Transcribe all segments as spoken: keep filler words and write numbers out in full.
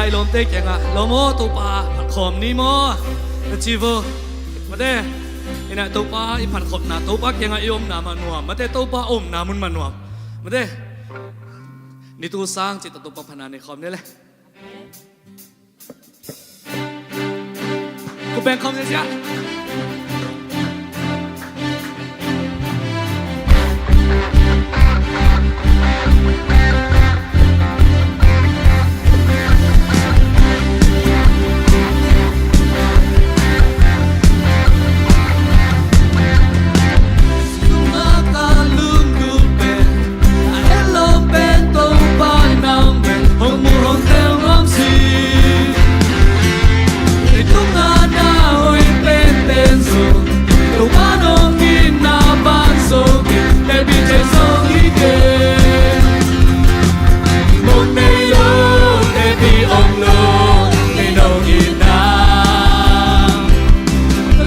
Lawmte kiangah, "Lawm aw, Topa phatkhawm ni maw?" na ci vo. Mate, inah Topa i phatkhawmna, Topa kiangah i omna mah nuam. Mate, Topa omna mun mah nuam. Mate, ni tu sang cih tawh Topa phatna nei khawm ni le. Ko beng khawm ni sia.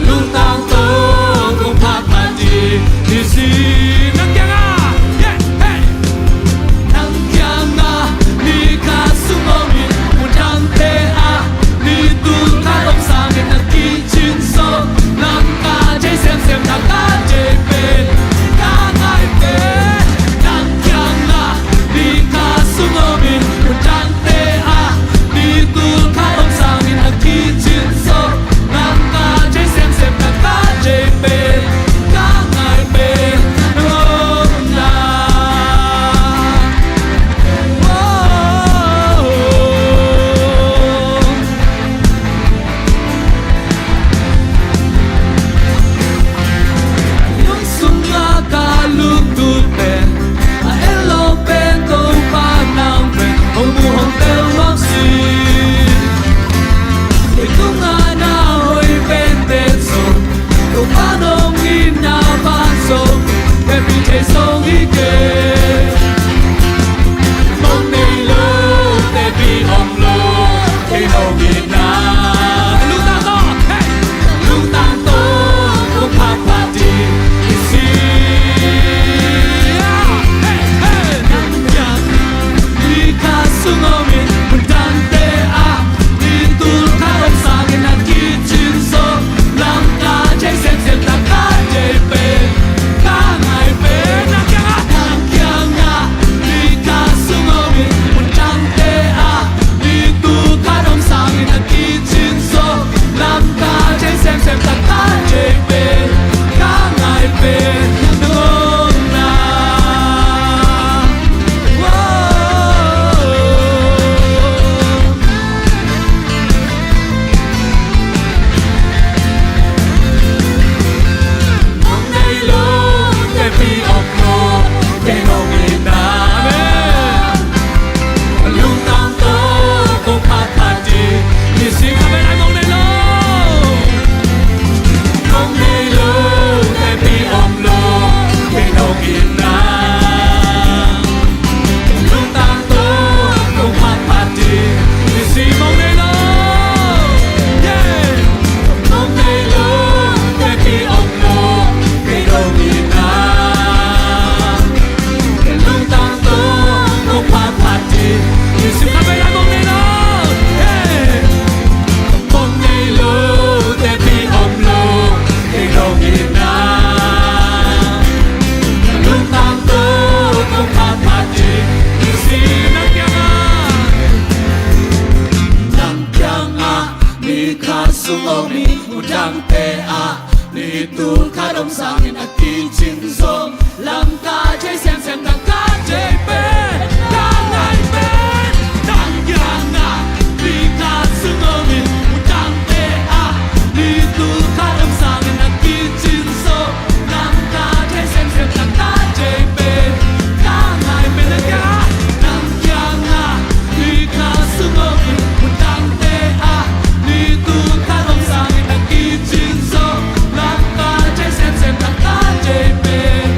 Lungtang tawh kong phakphat ding hi si. Nang kiangah, yeah, hey. Nang kiangah ni khat sung om in, mun dangte ah ni tul khat om sangin a kicin sawm, Lamka thei semsem, Lamka thei pen ka ngai pen. Nang kiangah ni khat sung om in, mun dang te ah ni tul khat om sangin a kicin sawm, Lamka thei semsem, Lamka thei pen ka ngai pen na om na. Oh. Lungsung ah ka lungtut pen, a en lo pen Topa nang pen hong mu hong tel nuam si. Leitung a na hoih penpen zong, Topa nong itna pan zong, hehpih thei zong hi kei. Mong nei lo, tepi om lo, kei nong itna. Lungtang tawh, hey! Lungtang tawh kong phakphat ding hi si. Hey, hey! Nang kiang ni khat sung om in, mun dangte ah ni tul khat om sangin a kicin sawm, Lamka thei semsem, Lamka thei pen ka ngai pen. Nang kiangah, nang kiangah ni khat sung om in, mun dangte ah ni tul khat om sangin a kicin sawm, Lamka thei semsem, Lamka thei pen ka ngai pen na om na. Wow. Mong nei lo, tepi om lo, kei nong itna. Amen. Lungtang tawh kong phakphat ding hi si. Amen. Ai mong nei lo. Mong nei lo, tepi om lo, kei nong itna. Lungtang tawh kong phakphat ding hi si. Mong nei lo. Yeah. Mong nei lo, tepi om lo, kei nong itna. Lungtang tawh kong phakphat ding hi si. Khat vei lai, mong nei lo. Yeah. Mong nei lo, tepi om lo, kei nong itna. Lungtang tawh kong phakphat ding hi si. Nang kiangah, nang kiangah ni khat sung om in, mun dangte ah ni tul khat om sangin a kicin sawm, Lamka thei semsem, Lamka thei pen ka ngai pen. Nang kiangah ni khat sung om in, mun dangte ah ni tul khat om sangin a kicin sawm, Lamka thei semsem, Lamka thei pen ka ngai pen. Nang kiangah, nang kiangah ni khat sung om in, mun dangte ah ni tul khat om sangin a kicin sawm, Lamka thei semsem, Lamka thei pen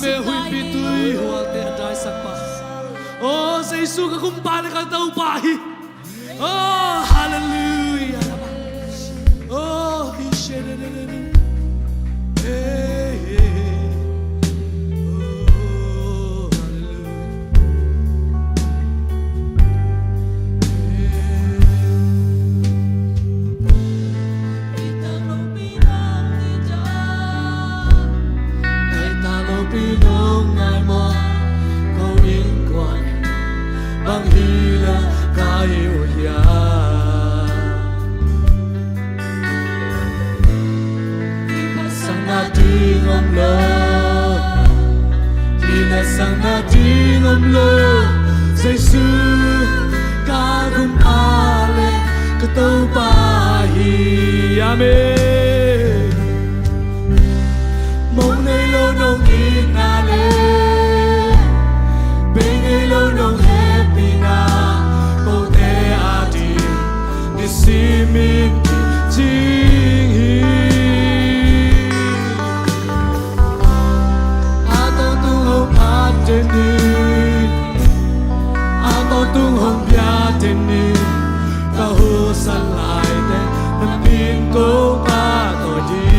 Huihpi tui hualte a daisakpa. O Jesu, ka Gumpa le ka Topa hi. O, halleluiah. O, hi she de de de de. Hey, hey, hey. O, halleluiah. Hey. Nai ta lo pi nong ngai maw, ko innkuan bang hi leh ka hi uh hiam? Kiphatsakna ding om lo, kinatsak na ding om lo, Jesu ka Gumpa le ka Topa hi. Amen. Mong nei lo nong itna le bei ngei lo nong hehpihna, kote ading nisimin kicing hi. A tawntung hong phat den ni, a tawntung hong bia den ni, ka husa laite na min kong phat ding.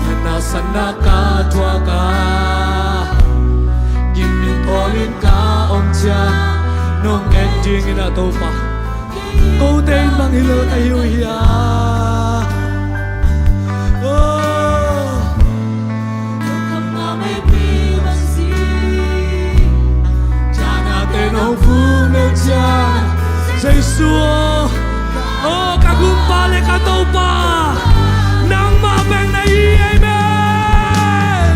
Na nasepna ka thuak a, gim min pawlin ka om ciang nong et dingin a Topa, kote in bang hi leh ka hi uh hiam? Oh. Jesu, oh, ka Gumpa le ka Topa, nangmah bek na hi. Amen.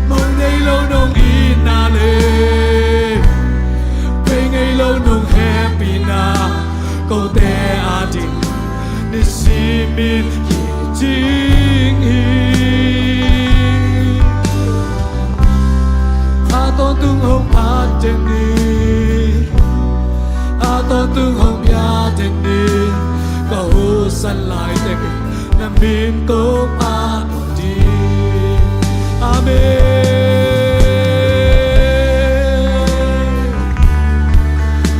Mong nei lo nong itna le bei ngei lo nong hehpihna, kote ading nisimin kicing hi. A tawntung hong phat den ni, a tawntung hong bia den ni, ka husa laite na min kong phat ding. Amen.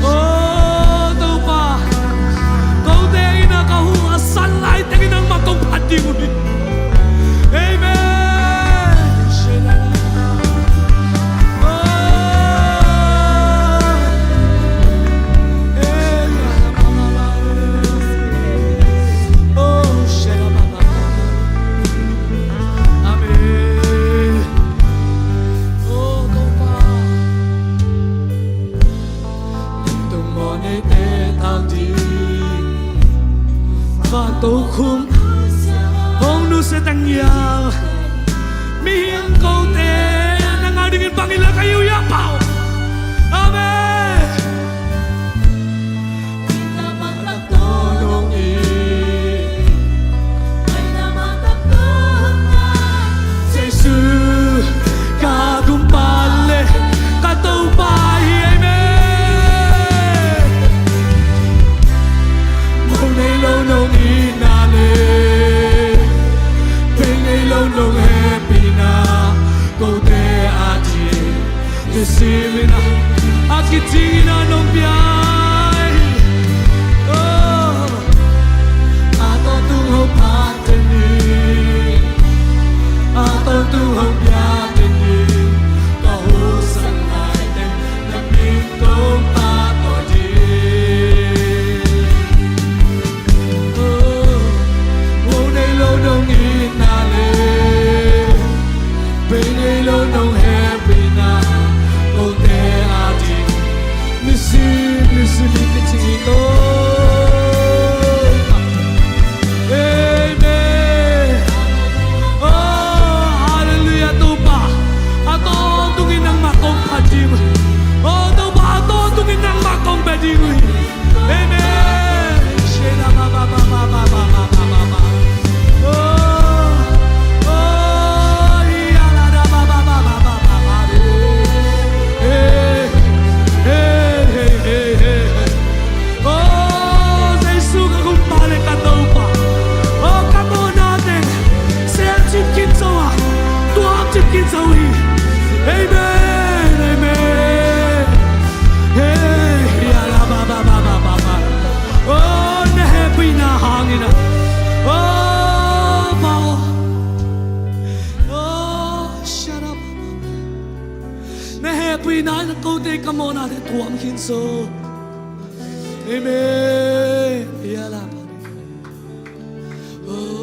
Oh, Topa, kote in a ka hu a san laitakin nangmah kong phat ding uh hi. Amen. Oh. Amen. Oh, Topa. Tung maw neite tang ding, vantung khum hong nusia tang hiam? Mihing kote na ngah dingin bang hi leh ka hi uh hiam, Pau? Amen. Jesu, ka Gumpa le ka Topa hi. Amen. Mong nei lo nong itna le bei ngei lo nong hehpihna, kote ading nisimin a kicing in a nong bia hi. Oh. A tawntung hong phat den ni, a tawntung hong bia den ni, ka husa laite na min kong phat ding. Oh, mong nei lo nong itna le bei ngei lo nong hehpihna, kote ading nisim, nisim in kicing hi. Amen. Oh, halleluiah, Topa. A tawntungin nangmah kong phat ding uh hi. Oh, Topa, a tawntungin nangmah kong bia ding uh hi. Amen. Shela ba ba ba. Oh, oh, ya la da ba ba. Hey, hey, hey, hey, hey. Oh, Amen, amen. Hey, ya la ba ba ba ba ba ba. Oh, na hehpihna hangin ah. Oh, ma. Oh, shut up. Na hehpihna in kote ka mawhnate tuam khin zo. Amen. Ya la ba. Oh.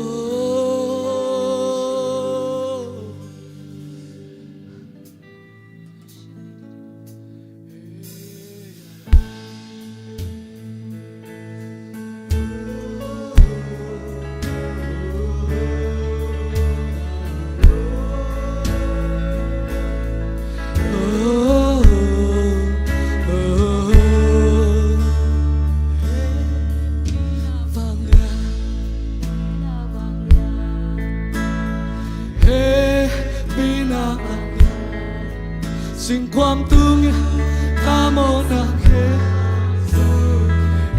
Hehpihna singkhuam tung ka mawhna khe.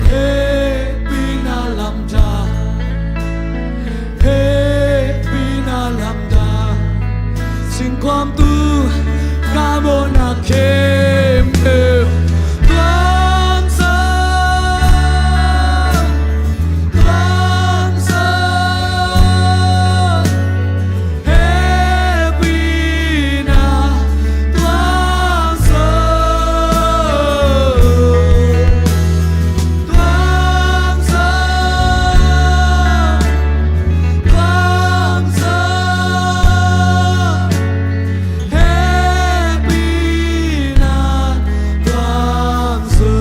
Hehpihna lamdang. Hehpihna lamdang. Singkhuam tung ka mawhna khe. Tuam zo. Tuam zo. Hehpihna tuam zo. Tuam zo. Tuam zo. Hehpihna tuam zo.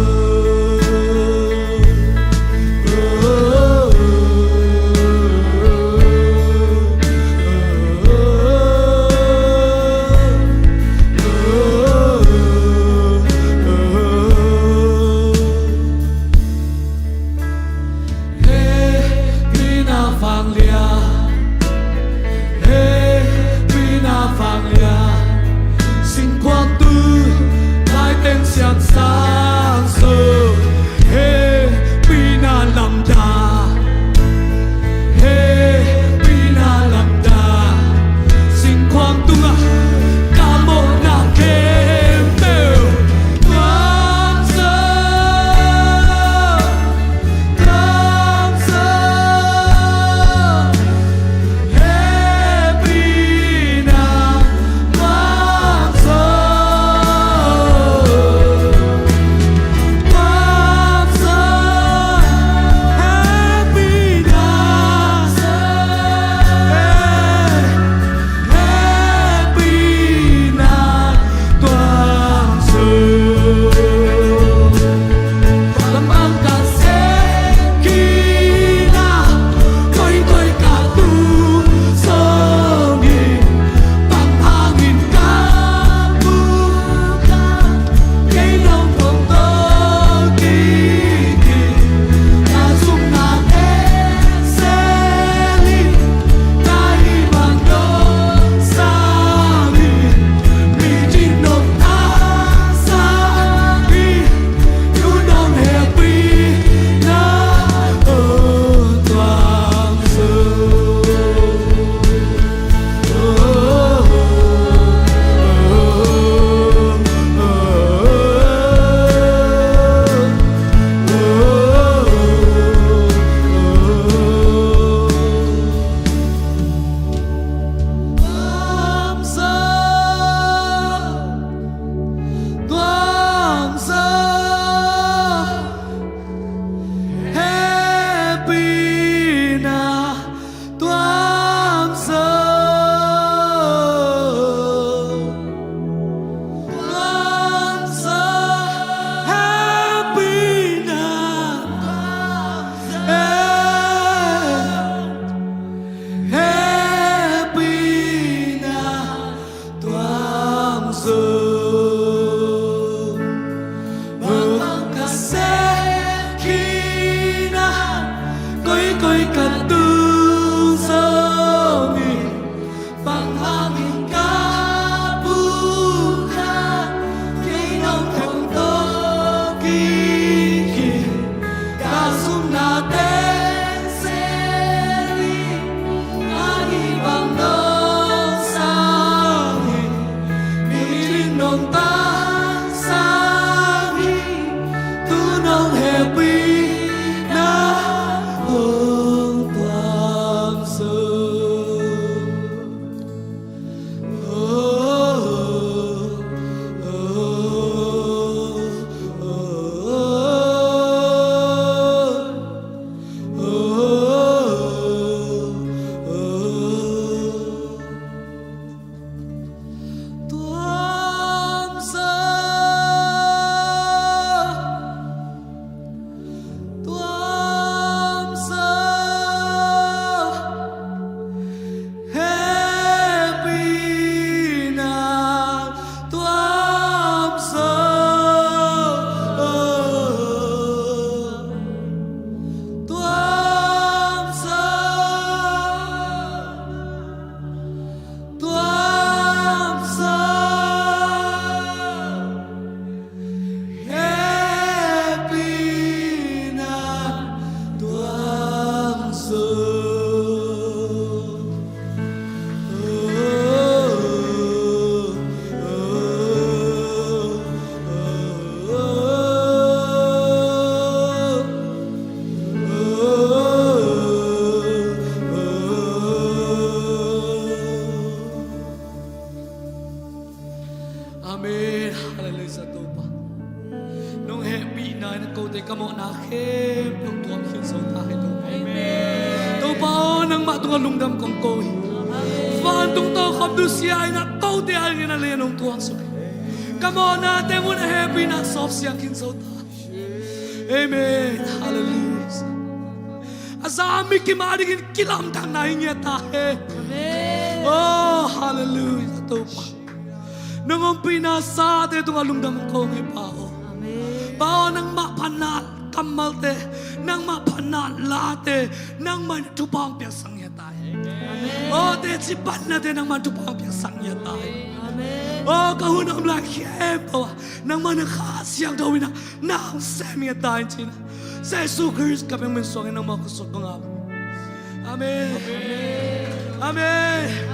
Hehpihna vanglian, hehpihna vanglian, singkhuam tung, laiteng siang sang zo. Hehpihna lamdang, hehpihna lamdang, singkhuam tungah ka mawhna khempeuh tuam zo. Tuam zo. Hehpihna tuam zo. Tuam zo. Hehpihna. Hehpihna tuam zo. Bang bang ka sep khin a, koikoi ka tung sawm hi. Bang hangin ka buk a, kei nong thong tawh kik hi. Ka zumna teng sel hi. Tuam zo, tuam zo, hehpihna tuam zo. Tuam zo, hehpihna tuam zo. Hehpihna tuam zo. Bang bang ka sep khin a, koikoi ka tung sawm hi. Bang hangin ka buk a, kei nong thong tawh kik hi. Ka zumna teng sel hi. Ka hih bang nong sang hi. Mi Tangsang hi, tu nong hehpihna hong tuam sung. Tuam sung, tuam sung, hehpihna tuam sung, tuam sung. Tuam sung, hehpihna tuam sung. Amen. Hallelujah, Topa. Nong hehpihna in kote ka mawhna khempeuh tuam khin zo ta hen, Topa. Amen. Topa aw, nangmah tungah lungdam kong ko hi. Amen. Vantung tokhom nusia in kote a dingin a lian hong tuaksuk hi. Ka mawhnate mun a hehpihna sawpsiang khin zo ta. Amen. Hallelujah. A za mi kim a dingin kilamdanna hi ngiat ta hen. Amen. Oh, hallelujah, Topa. Nong ompihna sate tungah lungdam kong ko hi, Pa aw. Amen. Pa aw, nangmah phatna kammalte, nangmah phatna late, nangmah in thupha hong piaksak ngiat ta hen. Amen. Oh, teci phatnate nangmah in thupha hong piaksak ngiat ta hen. Amen. Oh, ka hun om lai khempeuh ah nangmah in Kha Siangtho in ah na hong sem ngiat ta hen ci-in ah, Jesu Khrist ka biakpiakna min suangin nangmah ka sawt kong ap. Amen. Amen. Amen.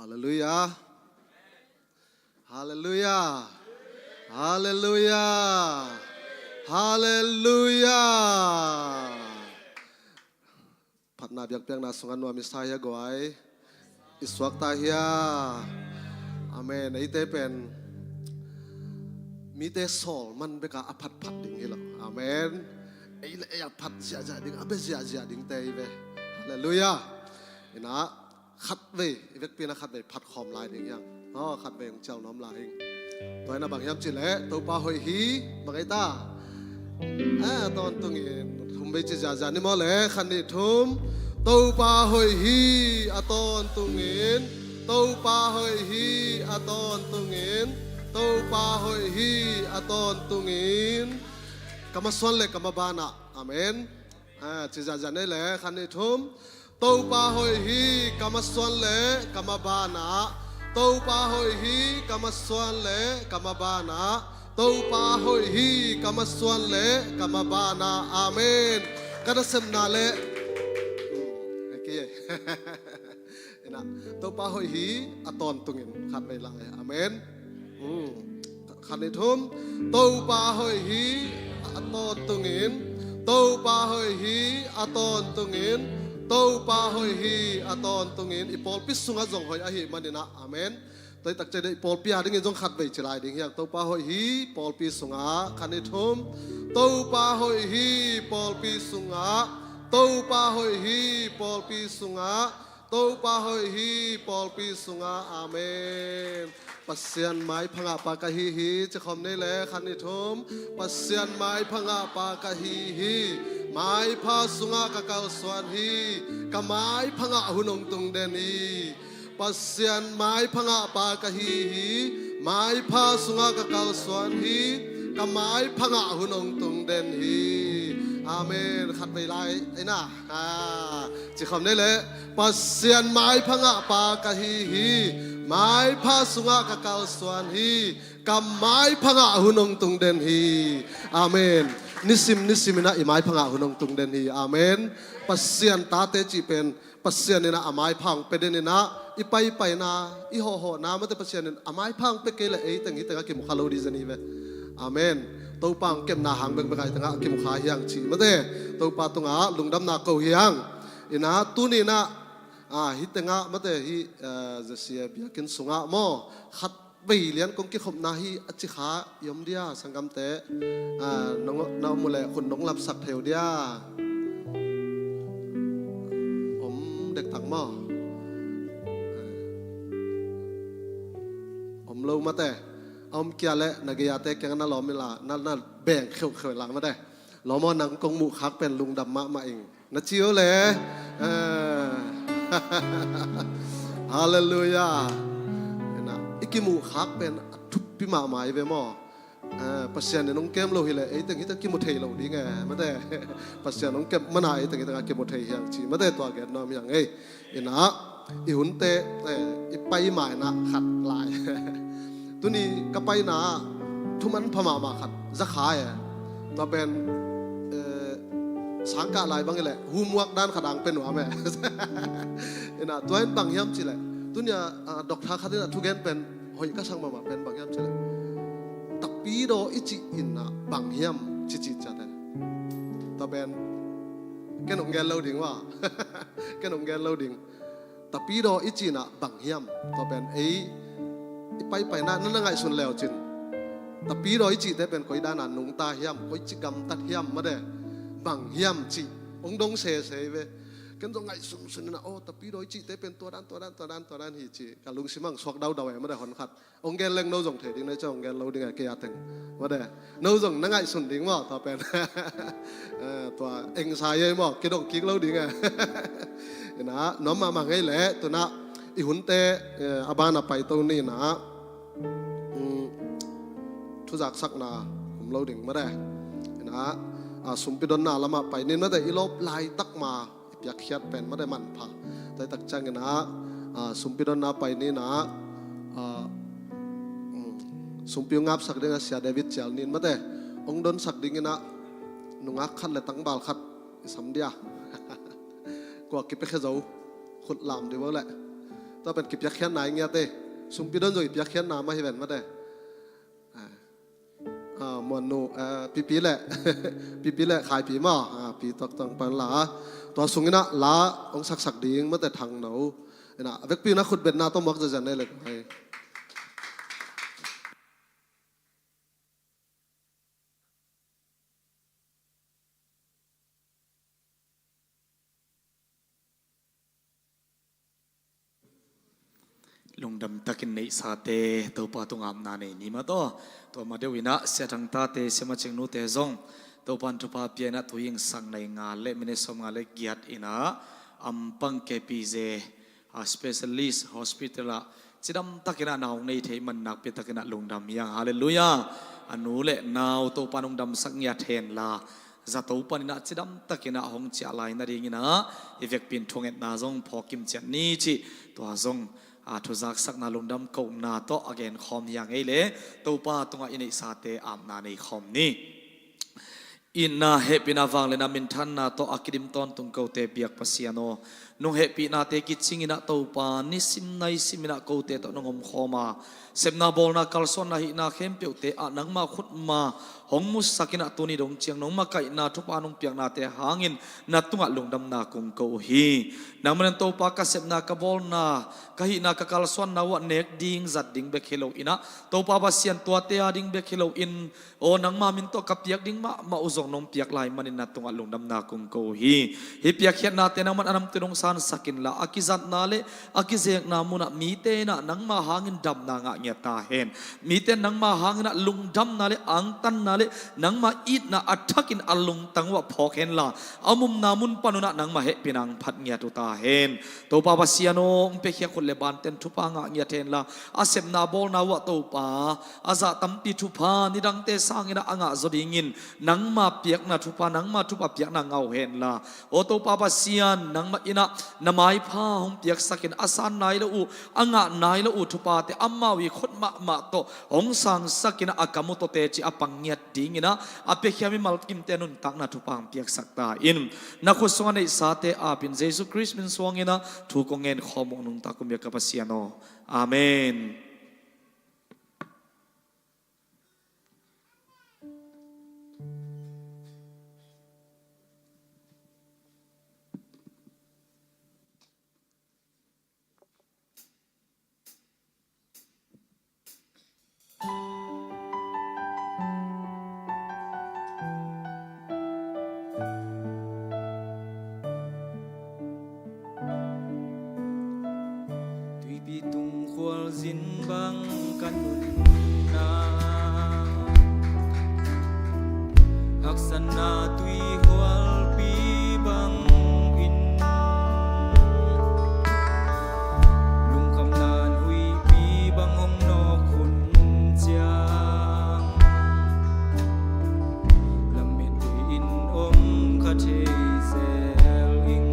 Halleluiah. Halleluiah. Halleluiah. Halleluiah. Phatna biakpiakna sungah nuam i sa hia guai? I suak ta hia? Amen. Eite pen mite sawl man bekah a phatphat ding hi lo. Amen. Ei le ei a phat ziahziah ding, a bia ziahziah dingte hi ve. Halleluiah. Inah khatvei, i vekpi-in ah khatvei phatkhawm lai ding hiang. Aw, khatvei hong cial nuam lai ing. Tua inah bang hiam cih leh Topa hoih hi, bang ei ta? A, a tawntungin thum vei ci ziahziah ni maw le, khat nih thum. Topa hoih hi, a tawntungin. Topa hoih hi, a tawntungin. Topa hoih hi, a tawntungin. Ka masuan le ka mabanah. Amen. A, ci ziahziah ni le, khat nih thum. Topa hoih hi, ka masuan le ka mabanah. Topa hoih hi, ka masuan le ka mabanah. Topa hoih hi, ka masuan le ka mabanah. Amen. Ka nasepna le. Hmm, okay. Inah, Topa hoih hi, a tawntungin khatvei lai. Amen. Hmm. Khat nih thum. Topa hoih hi, a tawntungin. Topa hoih hi, a tawntungin. Topa hoih hi, a tawntungin. I pawlpi sungah zong hoih ahih maninah. Amen. Tua hi takciang i pawlpi a dingin zong khatvei ci lai ding hiang. Topa hoih hi, pawlpi sungah. Khat nih thum. Topa hoih hi, pawlpi sungah. Topa hoih hi, pawlpi sungah. Topa hoih hi, pawlpi sungah. Amen. Pasian maipha ngahpa ka hi hi, ci khawm ni le, khat nih thum. Pasian maipha ngahpa ka hi hi. Maipha sungah ka kalsuan hi. Ka maipha ngah hun hong tung den hi. Pasian maipha ngahpa ka hi hi. Maipha sungah ka kalsuan hi. Ka maipha ngah hun hong tung den hi. Amen. Khat vei lai, ei na. Ha, ci khawm ni leh, Pasian maipha ngah pa ka hi hi. Maipha sungah ka kalsuan hi. Ka maipha ngah hun hong tung den hi. Amen. Nisim nisim in ah i maipha ngah hun hong tung den hi. Amen. Pasian tate cih pen Pasian in ah a maipha hong pia den in ah, i paipaina, i hawhhawhna, mate, Pasian in a maipha hong pia kei leh ei teng hi tengah kimukha lo ding zen hi ve. Amen. Topa hong kepna hang bekbek ah hi tengah kimukha hi hang cih, mate, Topa tungah lungdamna ko hi hang. In ah tuni in ah, ah, hi tengah, mate, hi, eh, J C A biakinn sungah maw, khat vei lian kong kikhopna hi a ci kha i om dia, sanggamte? Ah, nong, na om uh leh khut nong lapsak thei uh dia. Om dektak maw? Om lo, mate. A om kei leh na gei-ate kiangah na lawm inla, na, na beng kheuhkheuh inla, mate. Lawm aw, nang kong muh khak pen lungdam mahmah ing, na ci uh leh. Ah. Halleluiah. Ina, i kimuh khak pen a thupi mahmah hi ve maw. Ah, Pasian in hong kem lo hi leh ei teng hi teng kimu thei lo ding e, mate. Pasian hong kem man a ei teng hi teng a kimu thei hi hang ci, mate, tua gen nuam hi hang ei. In ah, i hunte, eh, i pai ma in ah khat lai. Tuni ka paina ah thuman pha mahmah khat za kha e. Tua pen, eh, sangkah lai bang hi leh homework dan khat ang pe nuam e. In ah, tua in bang hiam cih leh, tuni a, ah, doctor khat in ah thugen pen hoih ka sak mahmah pen bang hiam cih leh, tapidaw i cih in ah bang hiam, ci cih ciat e. Tua pen ken hong gen lo ding ua. Ken hong gen lo ding. Tapidaw i cih in ah bang hiam? Tua pen ei i paipaina na, na ngaihsun le uh cin, tapidaw i cihte pen koi dan a nungta hiam, koici gamtat hiam, mate? Bang hiam cih hong dong sese hi ve. Ken zong ngaihsunsun in ah, aw, tapidaw i cihte pen tua dan, tua dan, tua dan, tua dan hi ci, ka lungsim ah hong suak daudau e, mate, hon khat. Hong gen leng no zong thei ding, na ci hong gen lo ding e, kei a teng, mate. No zong na ngaihsun ding maw, tua pen. Eh, tua engsa ei maw, kidong kik lo ding e. In ah, nuam mahmah ngei leh, tu in ah i hunte, eh, a ban ah paito ni in ah, mm, thuzaksakna om lo ding, mate. In ah, ah, sumpidonna lamah pai ni in, mate, i lawp laitak ma i piakkhiat pen, mate, manpha. Tua hi tak ciangin ah, ah, sumpidonna pai ni in ah, ah, mm, sumpi hong apsak ding a Sia David Cial Nin, mate, hong donsak ding in ah, nungak khat leh tangbal khat i sam dia. Kua kipiakhia zo, khut lam dih vo leh. Tua pen kipiakkhiatna i ngiat e. Sumpidon zong i piakkhiatna mah hi ven, mate. Ah, Muannu, eh, Pipi leh, Pipi leh Khaipi maw, ah, Pi Tuak Tuang pan la. Tua sung in ah la hong saksak ding, mate, Thangno. In ah, a vekpi in ah khutbetna tawh muak ziahziah nei leh. Hai. Lungdam takin neihsate Topa tungah apna nei ni maw taw. Tua ma deuh in ah Sia Thang tate, Sia Ma Cing nute zong Topa in thupha pia in ah, tu-in sang nai nga leh minute sawmnga leh giat in ah Ampang K P Z, ah, Specialist Hospital ah cidam takin ah na hong nei thei man nakpi takin ah lungdam hi hang. Halleluiah. A nu leh nau Topa in hong damsak ngiat hen la, zato panin ah cidam takin ah hong ciah lai nadingin ah i vekpi in thungetna zong phawk kim ciat ni cih, tua zong, ah, thuzaksakna lungdam kohna tawh a genkhawm hi hang ei leh, Topa tungah i neihsate apna nei khawm ni. Itna, hehpihna, vangliatna, minthanna tawh a kidim tawntung kote biak Pasian aw, nong hehpihnate kicing in ah Topa, nisim naisim in ah kote tawh nong omkhawm a, sepna, bawlna, kalsuanna, hihna khempeuhte ah nangma khutma hong musak in ah tuni dong ciang nong makaihna thupha nong piaknate hangin na tungah lungdamna kong ko uh hi. Nangman in Topa, ka sepna, ka bawlna, ka hihna, ka kalsuanna uh ah nek ding, zat ding bek hi lo in ah, Topa Pasian, tuate a ding bek hi lo in, aw, nangma min tawh ka piak ding mahmah uh zong nong piak lai manin na tungah lungdamna kong ko uh hi. Hih piakkhiatnate nangman a namtui dong sansak inla, a kizatna leh a kizekna munah mite in ah nangma hangin damna ngah ngiat ta hen. Mite in nangma hangin ah lungdamna leh angtanna nangmah itna a thakin a lungtang uh ah phawk henla, a um umna mun panun ah nangmah hehpihna hong phat ngiat uh ta hen. Topa Pasian aw, hong piakhia khut le banten thupha ngah ngiat henla, a sepna bawlna uh ah Topa, a zah tampi thupha nidangte sangin ah a ngah zaw dingin nangma piakna thupha, nangma thupha piakna ngah uh henla, aw Topa Pasian, nangmah in ah na maipha hong piaksakin a san nai lo uh, a ngah nai lo uh thupate amau i khut mahmah tawh hong sangsakin ah a kam uh tawh teci a pang ngiat dingin ah a piakhia mimal kimte nuntakna thupha hong piaksak ta in. Na khut sungah neihsate apin Jesu Khrist min suangin ah thu kong ngen khawm uh nungta kum biak ka Pasian aw. Amen. Tuipi tung khualzin bang ka nunna, haksatna tuihualpi bangin, lungkhamna huihpi bang hong nawk hun ciang, lamet in om kha thei zel ing.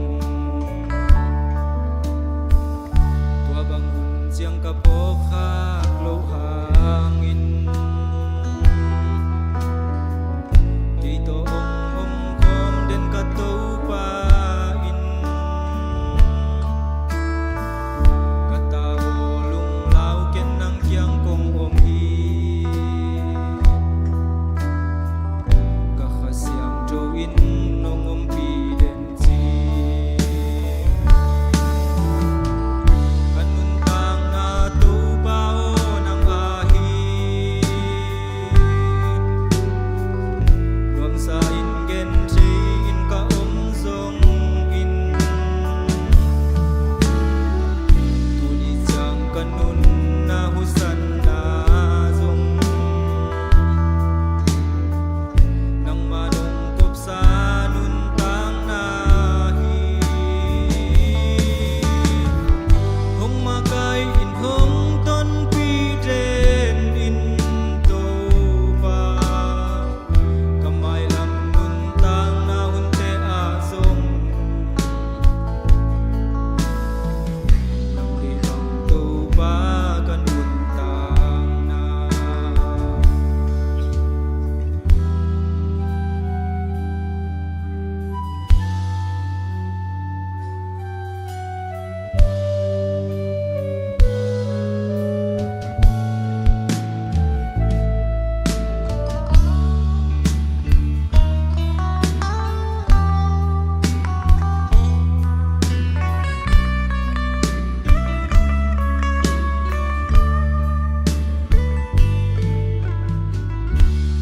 Tua bang hun ciang ka phawk khak loh hangin, kei tawh hong om khawm den ka Topa in, ka ta aw, lunglau ken, nang kiang kong om hi. Ka Kha Siangtho in nong ompih den ci. Ka nuntakna Topa aw, nang ahi. Nuamsa in genthei in ka om zongin, tuni ciang ka nunna husanna zong, nangmah nong kopsa nuntakna hi. Hong makai in, hong tonpih den in Topa, ka mailam nuntakna hunte ah zong, nang deih bang Topa ka nuntakna.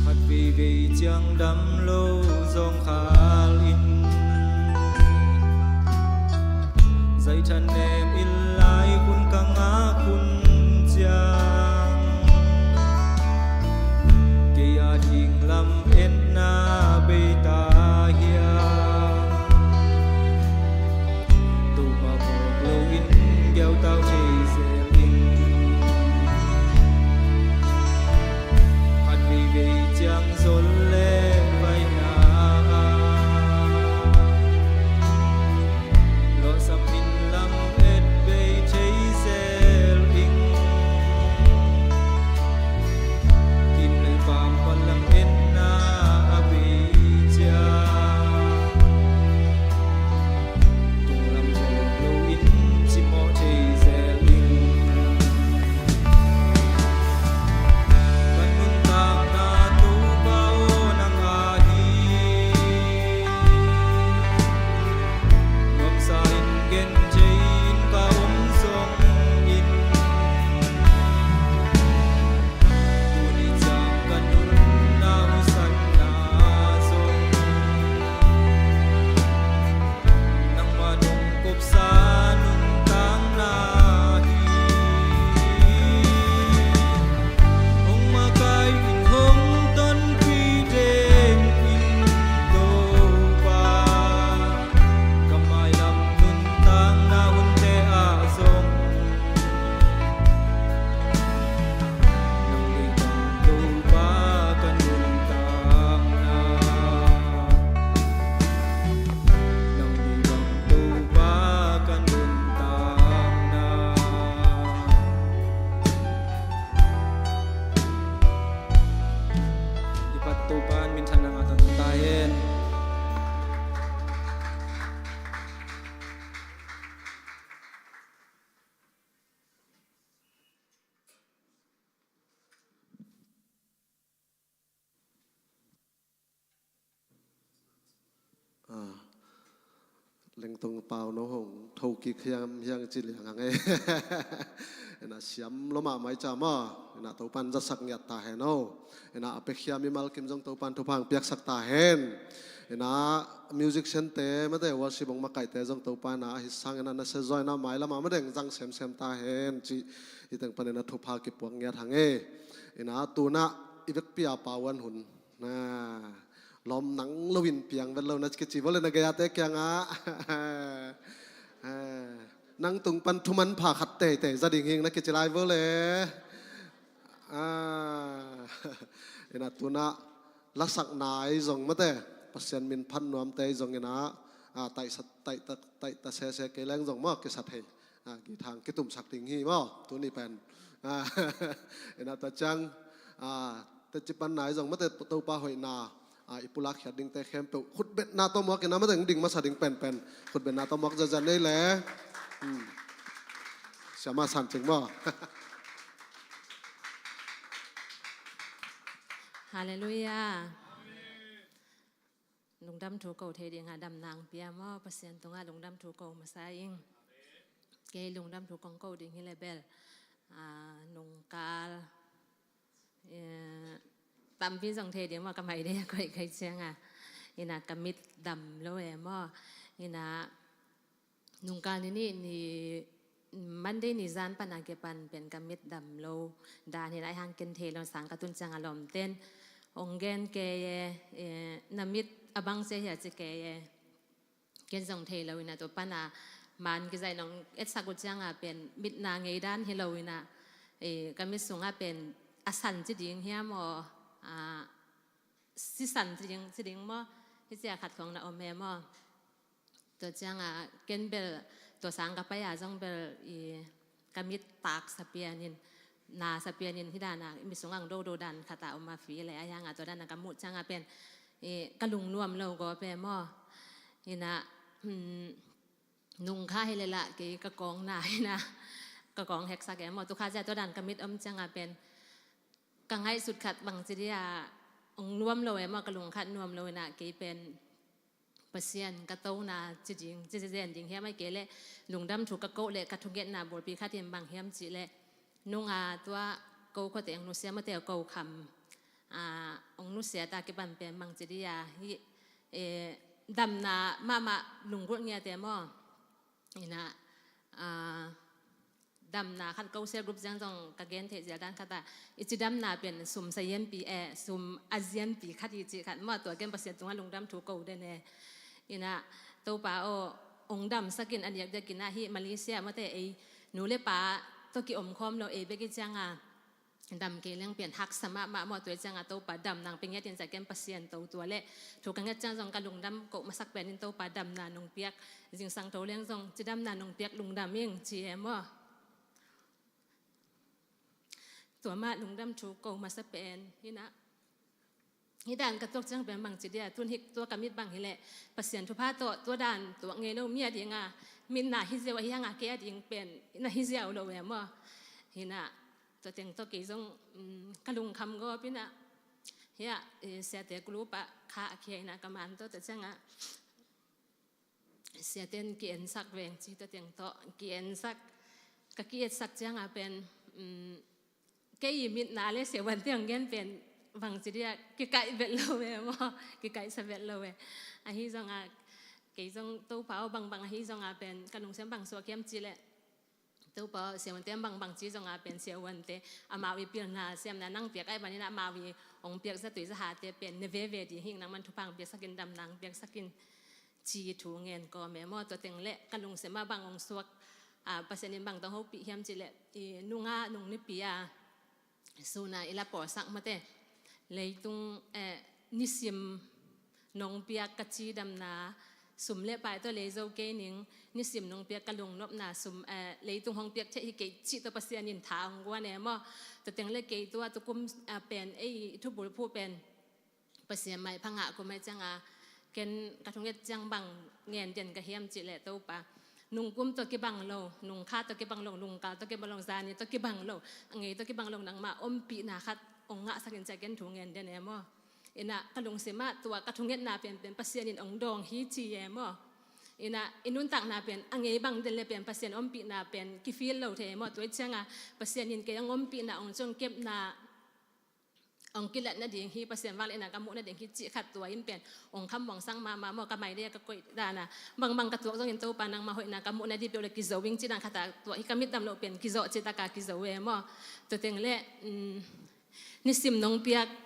Khat veivei ciang dam lo zawngkhal in, zaithanem in lai hun ka ngak hun ciang, kei a ding lametna bei ta hiam? Topa phawk loin giautau thei zel ing. Khat veivei ciang zol le vaina ah, lawhsam in lamet bei thei zel ing. Kim le paam pan lametna a bei ciang, tunglam phawk loin cimawh thei zel Lengtung pau no hong tho kik hiam hiang ci liang hang e. Ina siam lo mahmah i ca maw. Ina Topan zatsak ngiat ta hen o. Ina a pekhiam mimal kim zong Topan thupha hong piaksak ta hen. Ina musician te mate worship hong makaihte zong Topan a hi sang ina na se zaw ina mailam a madeng zang semsem ta hen ci. Hi teng pan ina thupha kipuak ngiat hang e. Ina tuna i vekpi a pau an hun na lawm nang loin piang vet lo na kici vole na gei-ate kiangah. Nang tung pan thuman pha khat teitei za ding hing na kici lai vole. Ina tuna lasak nai zong mate Pasian min phat nuamte zong ina taihsa taihta taihta sese kei leng zong maw kisa thei. Githang kitumsak ding hi maw tuni pen. Ina ta ciang teci pan nai zong mate Topa hoihna i pulak khiat dingte khempeuh khutbetna tawh muak ina mate ding masa ding penpen khutbetna tawh muak zaza nei le. Siama san cing maw. Halleluiah. Lungdam thu ko thei ding a dam nang pia maw Pasian tungah lungdam thu ko masa ing. Kei lungdam thu kong ko ding hi le bel nungkal tampi zong thei ding maw ka mai dei a koih kai cianga ina ka mit dam lo e maw ina nungkal ni nih ni Monday ni zan pan a kipan pen ka mit dam lo dan hi lai hang ken thei lo sang ka tun cianga lawmten ong gen kei e na mit a bang cia hia ci kei e. Ken zong thei lo ina tua pana man kizaih nong etsak uh cianga pen mitna ngei dan hi lo ina ka mit sunga pen a san ci ding hiam aw sisan ci ding ci ding maw hi cia khat khong na om he maw. Tua cianga ken bel tua sang ka pai a zong bel i ka mit tak sapianin na sapianin hi dana mi sungah ang dodo dan khata om a fi le a hianga tua dana ka muh cianga pen ka lungnuam lo gaw pe maw. Ina nungkha hi le lah kei ka kawng na ina ka kawng heksak e maw tukha cia tua dan ka mit om cianga pen ka ngaihsut khat bang ci dia ong nuam lo e maw ka lungkhat nuam lo ina kei pen Pasian ka tona ci ding ci zen ding hiam ai kei le lungdam thu ka koh le ka thungetna bulpi khat in bang hiam cih le nunga tua ko khuate ong nusia mate ko kham ong nusia ta kipan pen bang ci dia hi damna mahmah lunggulh ngiate maw. Ina damna khat ko sel group ziang zong ka gen theih zial dan khata i ci damna pen sum sazianpi e sum a zianpi khat i ci khat maw tua ken Pasian tungah lungdam thu ko den e. Ina Topa aw ong damsakin a diakdiakin ahi Malaysia mate ei nu le pa tawh ki om khawm lo ei bek i cianga dam kei leng pian haksa mahmah maw tua i cianga Topa dam nang pe ngiat in cia ken Pasian to tua le thu ka nget ciang zong ka lungdam koh masak pen in Topa damna nong piak zingsang to leng zong ci damna nong piak lungdam ing ci e maw. Tua mah lungdam thu ko masa pen ina hi dan ka tuak ciang pen bang ci dia tun hik tua ka mit bang hi leh Pasian thupha tawh tua dan tuak ngei lo mi a dinga mitna hi ziau ahi hanga kei a ding pen na hi ziau lo e maw. Hina tua teng tawh kei zong ka lungkham gawp ina hia siate kulupa kha a khia ina ka man tawh tua cianga siaten ki-ensak veng ci tua teng tawh ki-ensak ka ki-etsak cianga pen kei i mitna le siavuante hong gen pen bang ci dia kikaih vet lo ve maw kikaihsa vet lo ve. Ahi zonga kei zong Topa aw bangbang ahi zonga pen ka lungsiam bang suak hiam ci leh Topa aw siavuante bangbang ci zonga pen siavuante amau i pilna siamna nang piak ai banina amau i hong piak zatui zahate pen ne veve ding hing nangman thupha hong piaksakin damna hong piaksakin ci thu ngen kawm e maw tua teng le ka lungsim ah bang hong suak Pasian in bang tawh hopih hiam ci leh i nunga nung nipi a suna i la pawlsak mate leitung nisim nong piak ka ci damna sum le pai tawh lei zo kei ning nisim nong piak ka lungnopna sum leitung hong piak thei hi kei cih tawh Pasian in tha hong guan e maw. Tua teng le kei tua tukum pen ei thubul phu pen Pasian maipha ngah kum ai cianga ken ka thunget ciang bang ngen den ka hiam cih leh Topa nungkum tawh kibang lo nungkha tawh kibang lo nungkal tawh kibang lo zani tawh kibang lo a ngei tawh kibang lo nangmah ompihna khat ong ngahsakin cia ken thu ngen den e maw. Ina ka lungsim ah tua ka thungetna penpen Pasian in ong dawng hi ci e maw. Inah i nuntakna pen a ngei bang den le pen Pasian ompihna pen kifeel lo thei maw? Tua i cianga Pasian in kei hong ompihna hong ciong kepna hong kilat nading hi, Pasian vang le inah ka muh nading hi cih khat tua in pen hong khammuang sang mahmah maw? Ka mai le ka koih dana bangbang ka tuak zongin Topa nangmah hoihna ka muh nading peuh le kizo ing cih dan khat a tua hi ka mit dam loh pen kizo cih taka kizo e maw? Tua teng le, um, nisim nong piak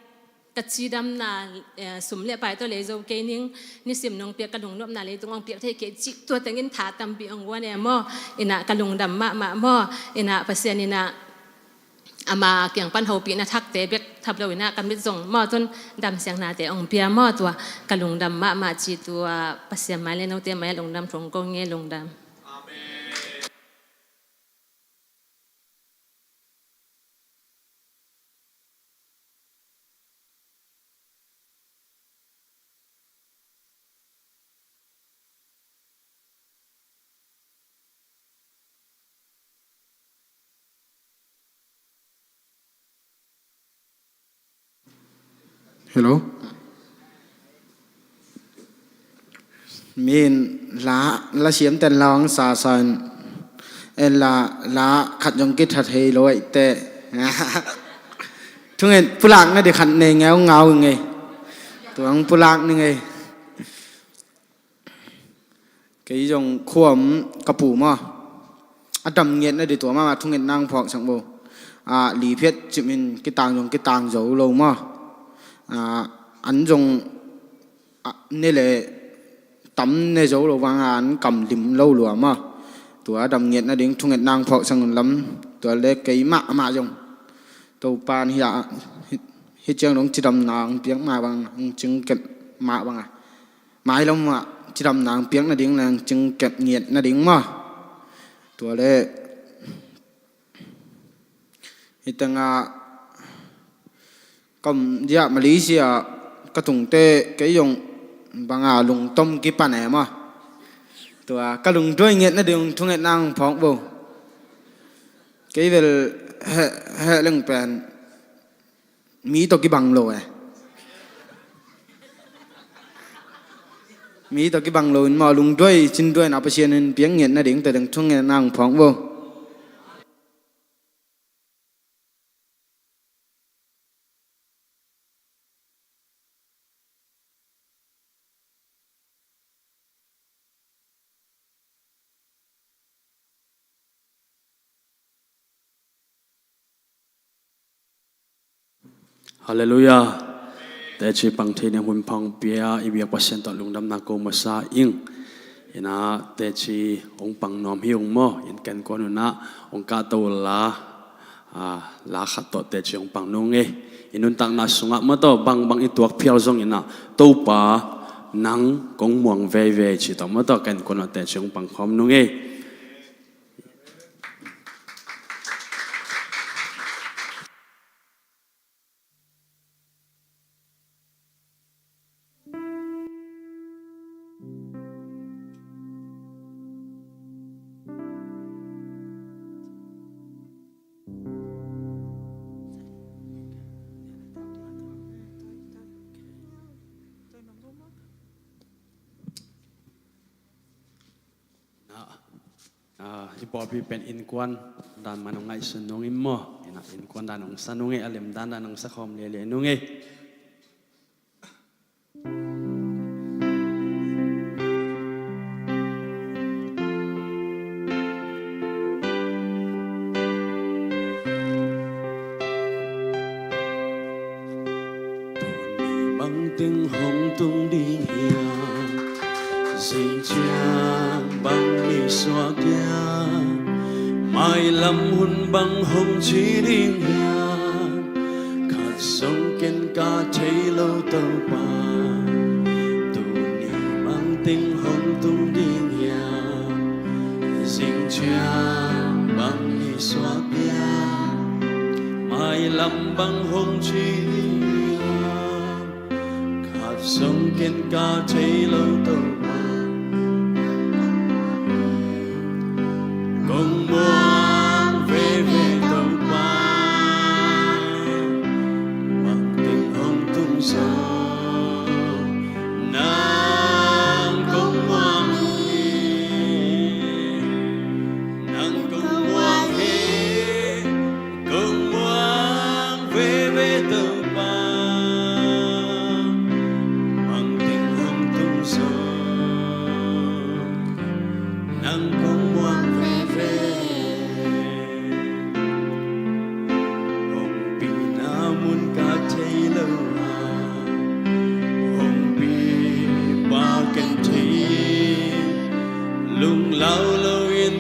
ka cidamna, eh, sum le pai tawh lei zo kei ning, nisim nong piak ka lungnopna leitung hong piak thei kei cih tua tengin tha tampi hong guan e maw? Inah ka lungdam mahmah maw? Inah Pasian inah ama kiang pan hopihna thakte bek thap lo inah ka mit zong maw tun damsiangnate hong pia maw? Tua ka lungdam mahmah ci tua Pasian mai le note mai a lungdam thong ko nge lungdam. Hello. Min la, la siam ten la ang sa sa in, en la, la khat zong kithat hei lo ai te. Thungen pulak na di khat nei ngau ngau ngei. Tuang pulak ni ngei. Kei zong khuam ka pu maw, a dam ngiat na di tua mama thunget nang phawk sang bo. A, li phiat cim in kitang zong kitang zo lo maw. A, an zong, a, ne le tam ne zo lo vang a an kam lim lo lua maw. Tua a dam ngiat na ding thunget nang phawk sang un lam. Tua le kei mah mah zong Topan hi a, hi, hi ciang dong cidam nang piak mah bang, hong cing kep mah bang a. Mailam ah cidamna ang piak nading le ang cingkep ngiat nading maw? Tua le hitengah kam dia Malaysia ka tungte kei zong banga lungtom kipan e maw? Tua ka lungduai ngiat nading thungetna ang phawk bo. Kei vel heh, heh leng pen mi tawh kibang lo e. Mi tawh kibang lo in maw, lungduai cinduai na Pasian in piak ngiat nading tading thungetna ang phawk bo. Halleluiah. Teci pang thei ning hun pang pia i biak Pasian tawh lungdamna ko masa ing. Ina teci ong pang nuam hi ung maw, in ken kuan una ong kahto la. A, la khat tawh teci ong pang nung e. I nuntakna sungah maw tawh bangbang i tuak phial zong ina Topa nang kong muang veivei ci tawh maw tawh ken kuan una teci ong pang khawm nung e. Na, ah, i pawlpi pen innkuan dan man hong ngaihsun nung in maw? Ina innkuan dan hong sa nung e, a lem dan dan hong sa khawm lele nung e. Tuni bang teng hong tung ding hiam? Zing ciang bang ni suak hiam? Mailam hun bang hong ci ding hiam? Khat zong ken ka thei lo Topa. Tuni bang teng hong tung ding hiam? Zing ciang bang ni suak hiam? Mailam bang hong ci ding hiam? Khat zong ken ka thei lo Topa. Kong muang veve Topa. Bang teng hong tung zong nang kong muang hi.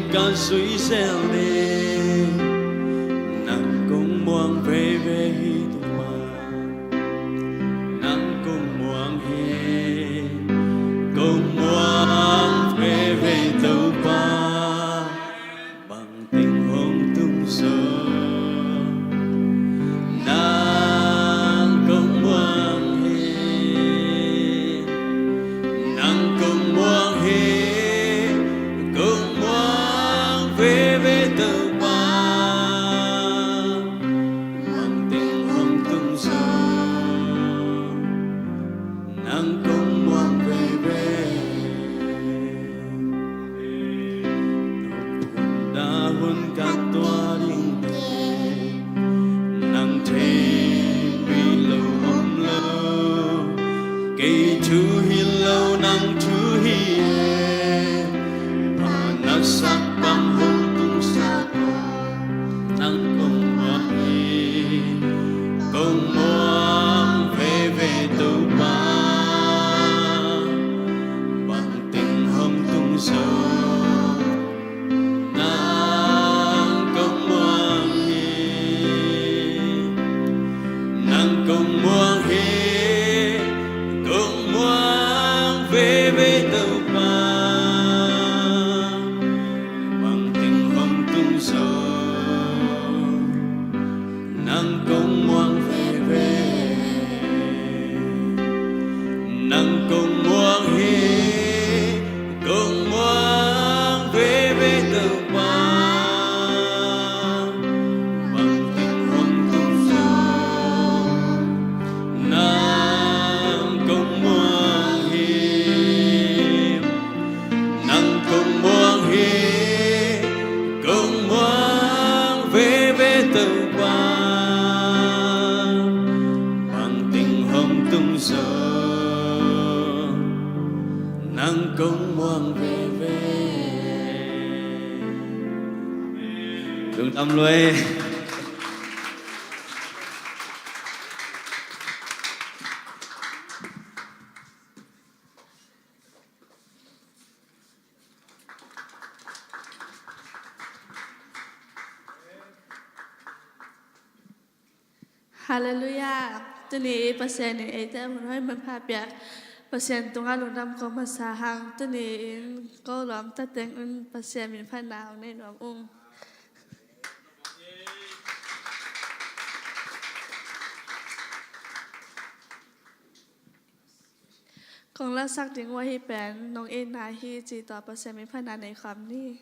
ka zui zel ni. Nang kong muang veve hi Topa. Nang kong muang hi. Kong muang veve Topa. Bang teng hong tung zaw, nang kong muang hi. Nang kong muang hi. Kong muang veve Topa. Bang teng hong tung zaw, nang kong muang veve. Hun ka tua ding te, nang thei mi lo om lo. Kei thu hi lo, nang thu hi e. Pha na sak bang hong tung sa, nang kong muang hi. Kong muang veve Topa. Bang teng hong tung zaw, nang kong muang hi. Nang kong muang hi. Kong muang veve Topa. Bang teng hong tung zaw, nang kong muang veve. Nang kong muang hi. Kong muang veve Topa. Bang teng hong tung zaw, nang kong muang hi. Nang kong muang hi. Kong muang veve Topa. Bang teng hong tung zaw, nang kong muang veve. Lungdam lua e. Halleluiah. Tuni Pasian in eite mun hoih mun pha piak, Pasian tungah lungdam ko masa hang. Tuni in ko lawm tateng un Pasian min phatna hong nei nuam ung. Kong lasak ding uh ahi pen Nong Itna Hi ci tawh Pasian min phatna nei khawm ni.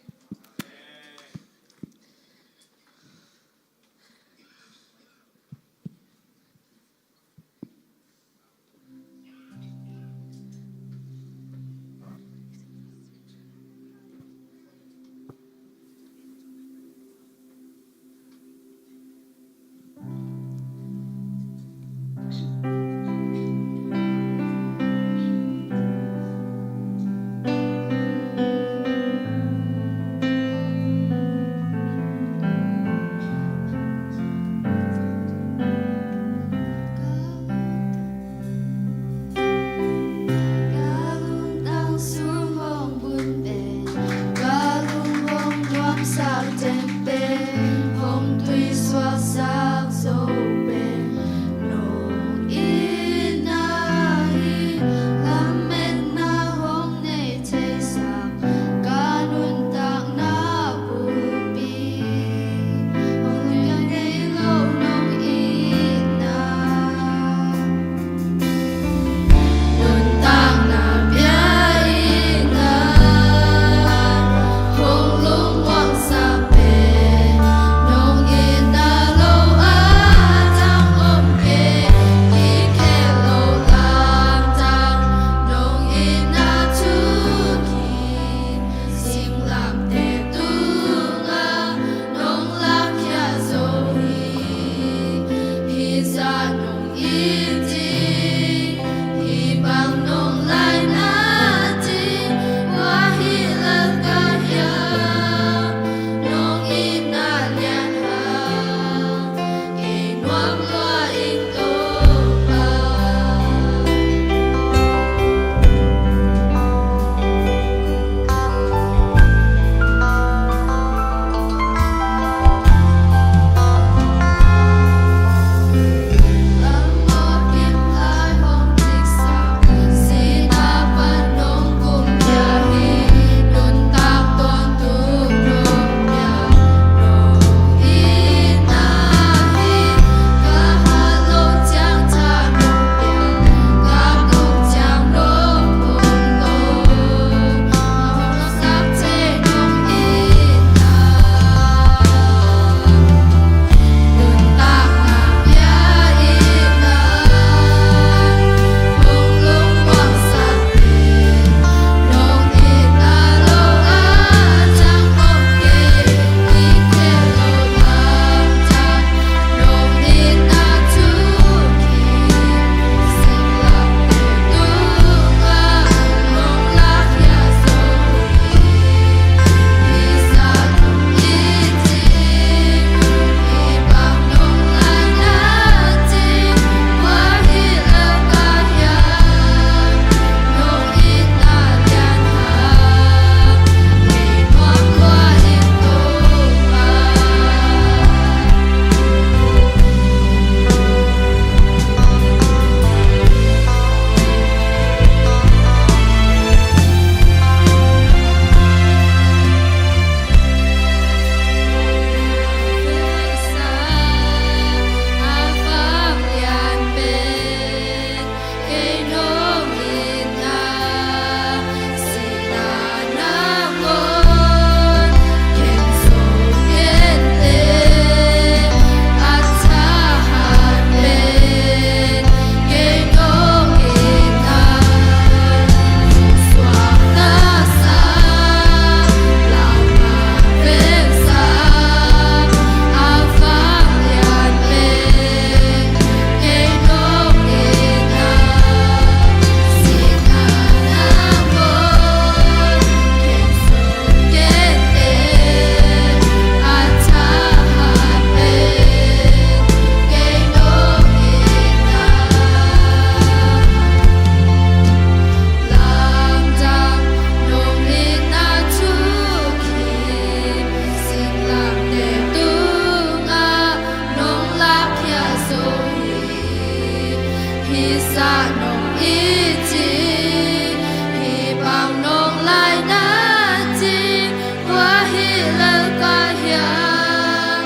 Lalpa hiam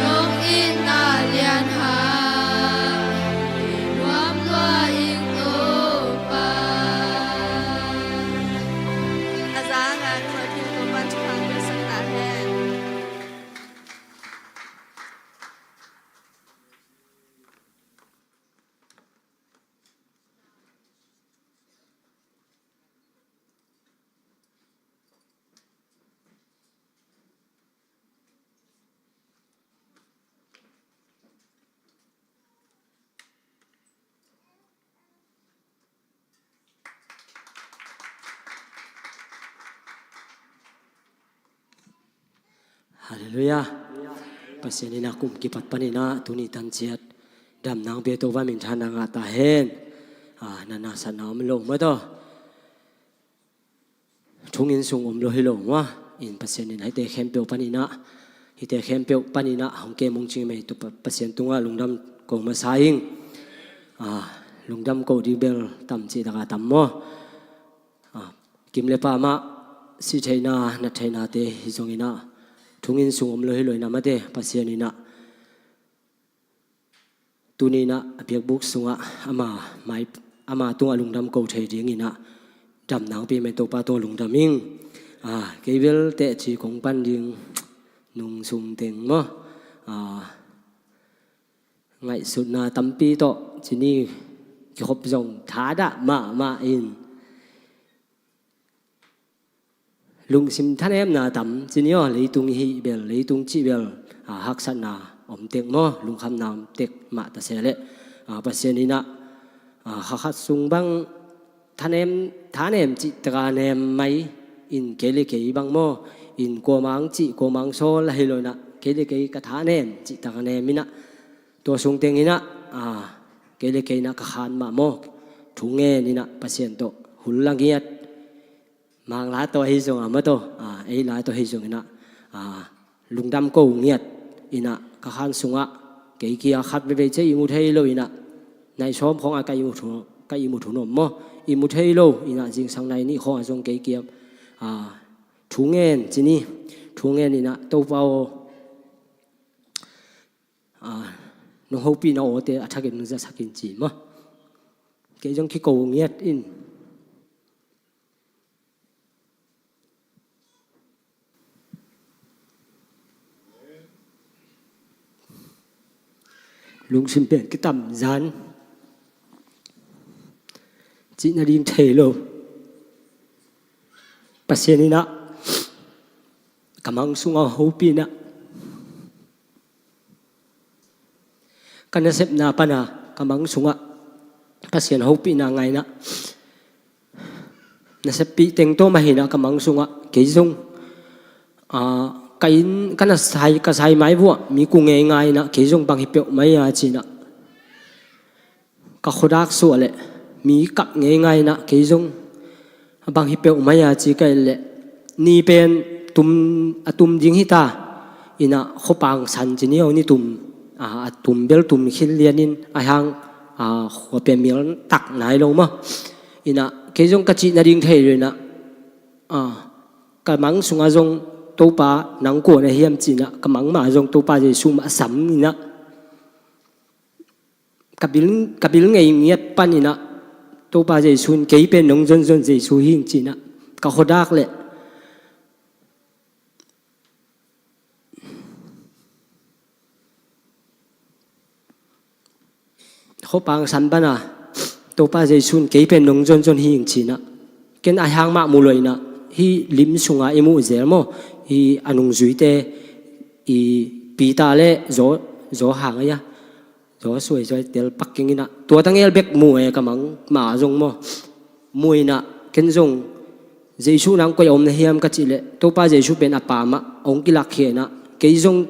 nong itna lian hang i nuam lua ing Topa. A za ngan khuapi Topa thupha piaksak ta hen. Halleluiah. Pasian in a kum kipat panin a tuni tan ciat damna hong pia Topa minthanna ngah ta hen. Ah, na nasatna om lo mah tawh. Thungen sung om lo hi lo mah. In Pasian in hihte khempeuh panin a, hihte khempeuh panin a hong kem hong cing mei tu Pa-, Pasian tungah lungdam ko masa ing. Ah, lungdam ko ding bel tam cih taka tam maw. Ah, kim le pam ah sih theihna, nat theihnate hi zongin a, thungen sung om lo hi lo in a mate, Pasian in a tuni in a, a biakbuk sungah ama mai, ama tungah lungdam ko thei dingin a damna hong pia mei Topa tungah lungdam ing. Ah, kei bel teci kong pan ding nung sung teng maw. Ah, ngaihsutna tampi tawh cini kikhop zong thadah mahmah in. Lungsim thanemna tam cini aw, leitung hih bel, leitung cih bel, ah, haksatna om tek maw, lungkhamna om tek mah ta se leh, ah, Pasian in a, ah, kha khat sung bang thanem, thanem cih taka nem mai in kei le kei bang maw, in kuamang cih, kuamang sawl a hi lo in a, kei le kei ka thanem cih taka nem in a, tua sung teng in a, ah, kei le kei in a ka khan mah maw, thungen in a Pasian tawh hul la ngiat. Mang la tawh ahi zong a mah tawh, ah, ei la tawh ahi zong in a, ah, lungdam ko ngiat in a ka khan sungah kei kia khat veivei cia i mu thei lo in a, nai sawm khawng a ka i mu thu, ka i mu thu nuam maw, i mu thei lo in a zingsang nai nih khawng a zong kei kia, ah, thungen cini, thungen in a Topa aw, ah, nong hopihna awte a thakin nong zasak in ci maw. Kei zong kiko ngiat in. Lungsim pen kitam zan. Cih nading thei lo. Pasian in a ka mang sungah hopihna, ka nasepna pana ka mang sungah Pasian hopihna ngaihna, naseppih teng tawh mah hi in a ka mang sungah kei zong, ah, ka inn, ka na sai, ka sai mai vuah mi ku ngeingai in a kei zong bang hi peuh mai a ci in a ka khuadak suah leh mi kap ngeingai in a kei zong a bang hi peuh mai a ci ka et leh, ni pen tum, a tum ding hi ta in a khuapang san cini aw, ni tum, a, a tum bel tum khit lian in a hang, a, khua pen mial tak nai lo maw. In a kei zong ka cih nading thei lo in a, a, ka mang sungah zong Topa nang kua na hiam ci in a ka mang mah zong Topa Jesu mah sam in a ka bil, ka bil ngei ngiat pan in a Topa Jesu in kei pen nong zonzon Jesu hi ing ci in a ka khuadak leh khuapang san pana Topa Jesu in kei pen nong zonzon hi ing ci in a ken a hang mah mu lo in a hih lim sunga i muh zel maw, hih a nungzuite i Peter le Zo, Zo hang a ia Zo suaizuai tel pak keng in a tua tangel bek mu e ka mang mah zong maw. Mu in a ken zong Jesu nang koi a om na hiam ka cih leh Topa Jesu pen a pa mah hong kilakkhia in a kei zong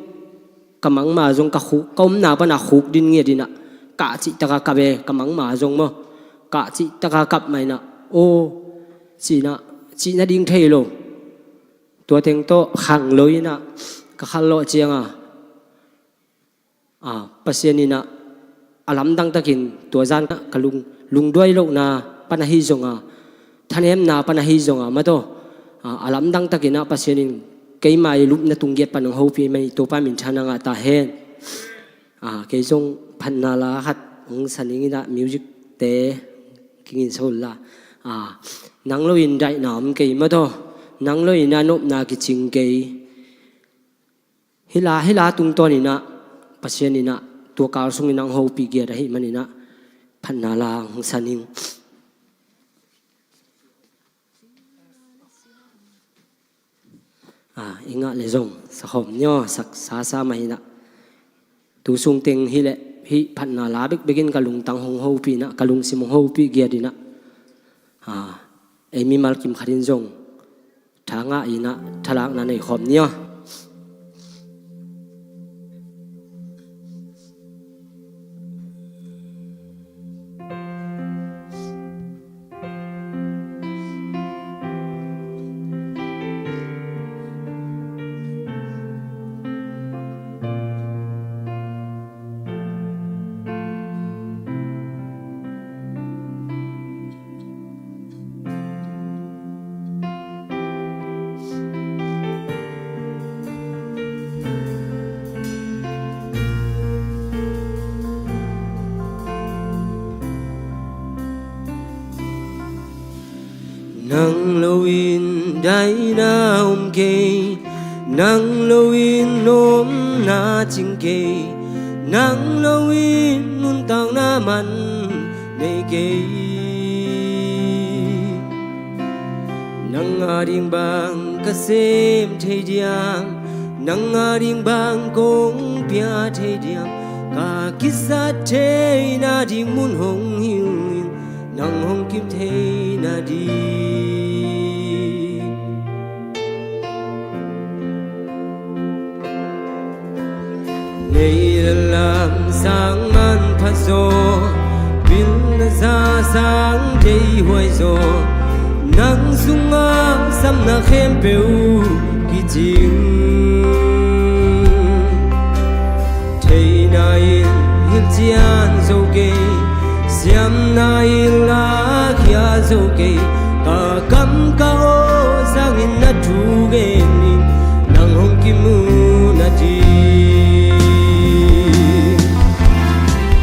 ka mang mah zong ka khuk, ka omna pana khuk din ngiat in a kah cih taka kap e ka mang mah zong maw. Kah cih taka kap mah in a aw ci in a cih nading thei lo. Tua teng tawh khang lo in a ka khal lawh ciang a, a, Pasian in a a lamdang takin tua zan ka lung, lungduai lohna pan ahi zong a, thanemna pan ahi zong a mah tawh, a, a lamdang takin a Pasian in keima i lupna tung giat pan hong hopih ahih manin Topa min thang na ngah ta hen. Ah, kei zong phatna la khat hong sa ning in ah, music te kingin sa un la. Ah, nang lo in daihna om kei maw taw, nang lo in ah nopna kicing kei. Hih la, hih la tungtawn in ah Pasian in ah tua kal sungin hong hopih giat ahih manin ah phatna la hong sa ning. Ah, i ngah leh zong sa khawm ni aw, sa sa mah in ah. Tu sung teng hi leh hih phatna la bekbek in ka lungtang hong hopih in ah, ka lungsim hong hopih giat in ah. Ah, ei mimal kim khat in zong tha ngah in ah, thalakna nei khawm ni aw. Nang lo in daihna om kei, nang lo in nopna cing kei, nang lo in nuntakna man nei kei. Nang ading bang ka sem thei diam, nang ading bang kong pia thei diam, ka kisat theihna ding mun hong hilh in, nang hong kim theihna ding. Neih le lam sang manpha zaw, pilna za sang deihhuai zaw, nang sungah samna khempeuh kicing. Theihna in hilh cian zo kei, siamna in lakhia zo kei, ka kam ka aw sangin na thu gen in, nang hong kimu nading.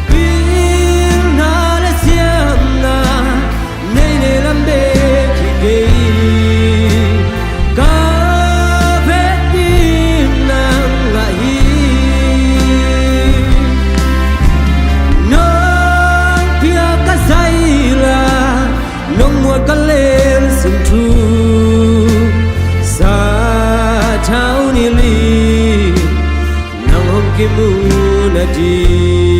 Pilna le siamna nei le lam bek hi kei, ka vekpi in nang ngah hi. Nong piak ka zaila, nong muat ka lel sin thu, sathau ni li, nang hong kimu nading.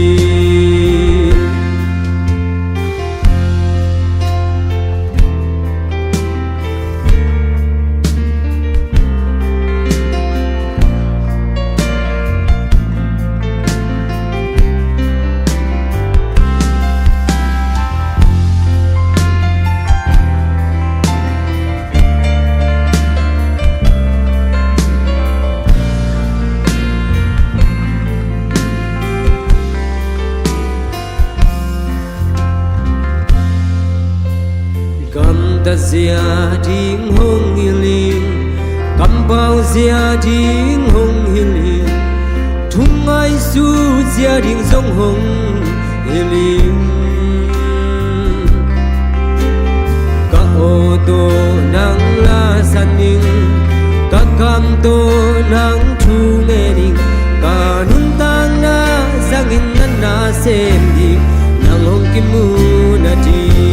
Gamtat zia ding hong hilh in, kampau zia ding hong hilh in, thu ngaihsut zia ding zong hong hilh in. Ka aw tawh nang la sa ning, ka kam tawh nang thu ngen ning, ka nuntakna zangin na na sem ding, nang hong kimu nading.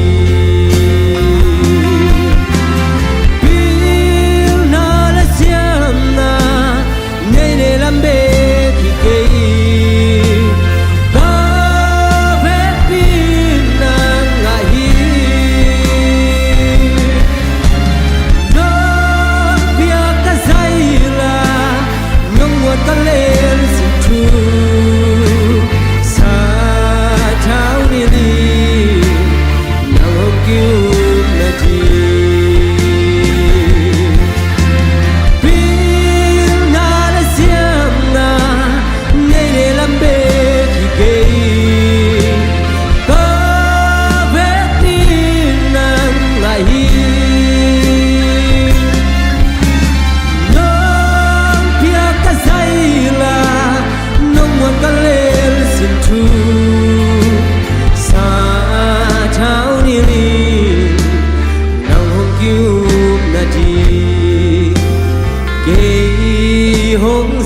Pilna le siamna nei le lam bek hi kei, ka vekpi in nang ngah hi. Nong piak ka zaila, nong muat ka lel sin thu, sathau ni li,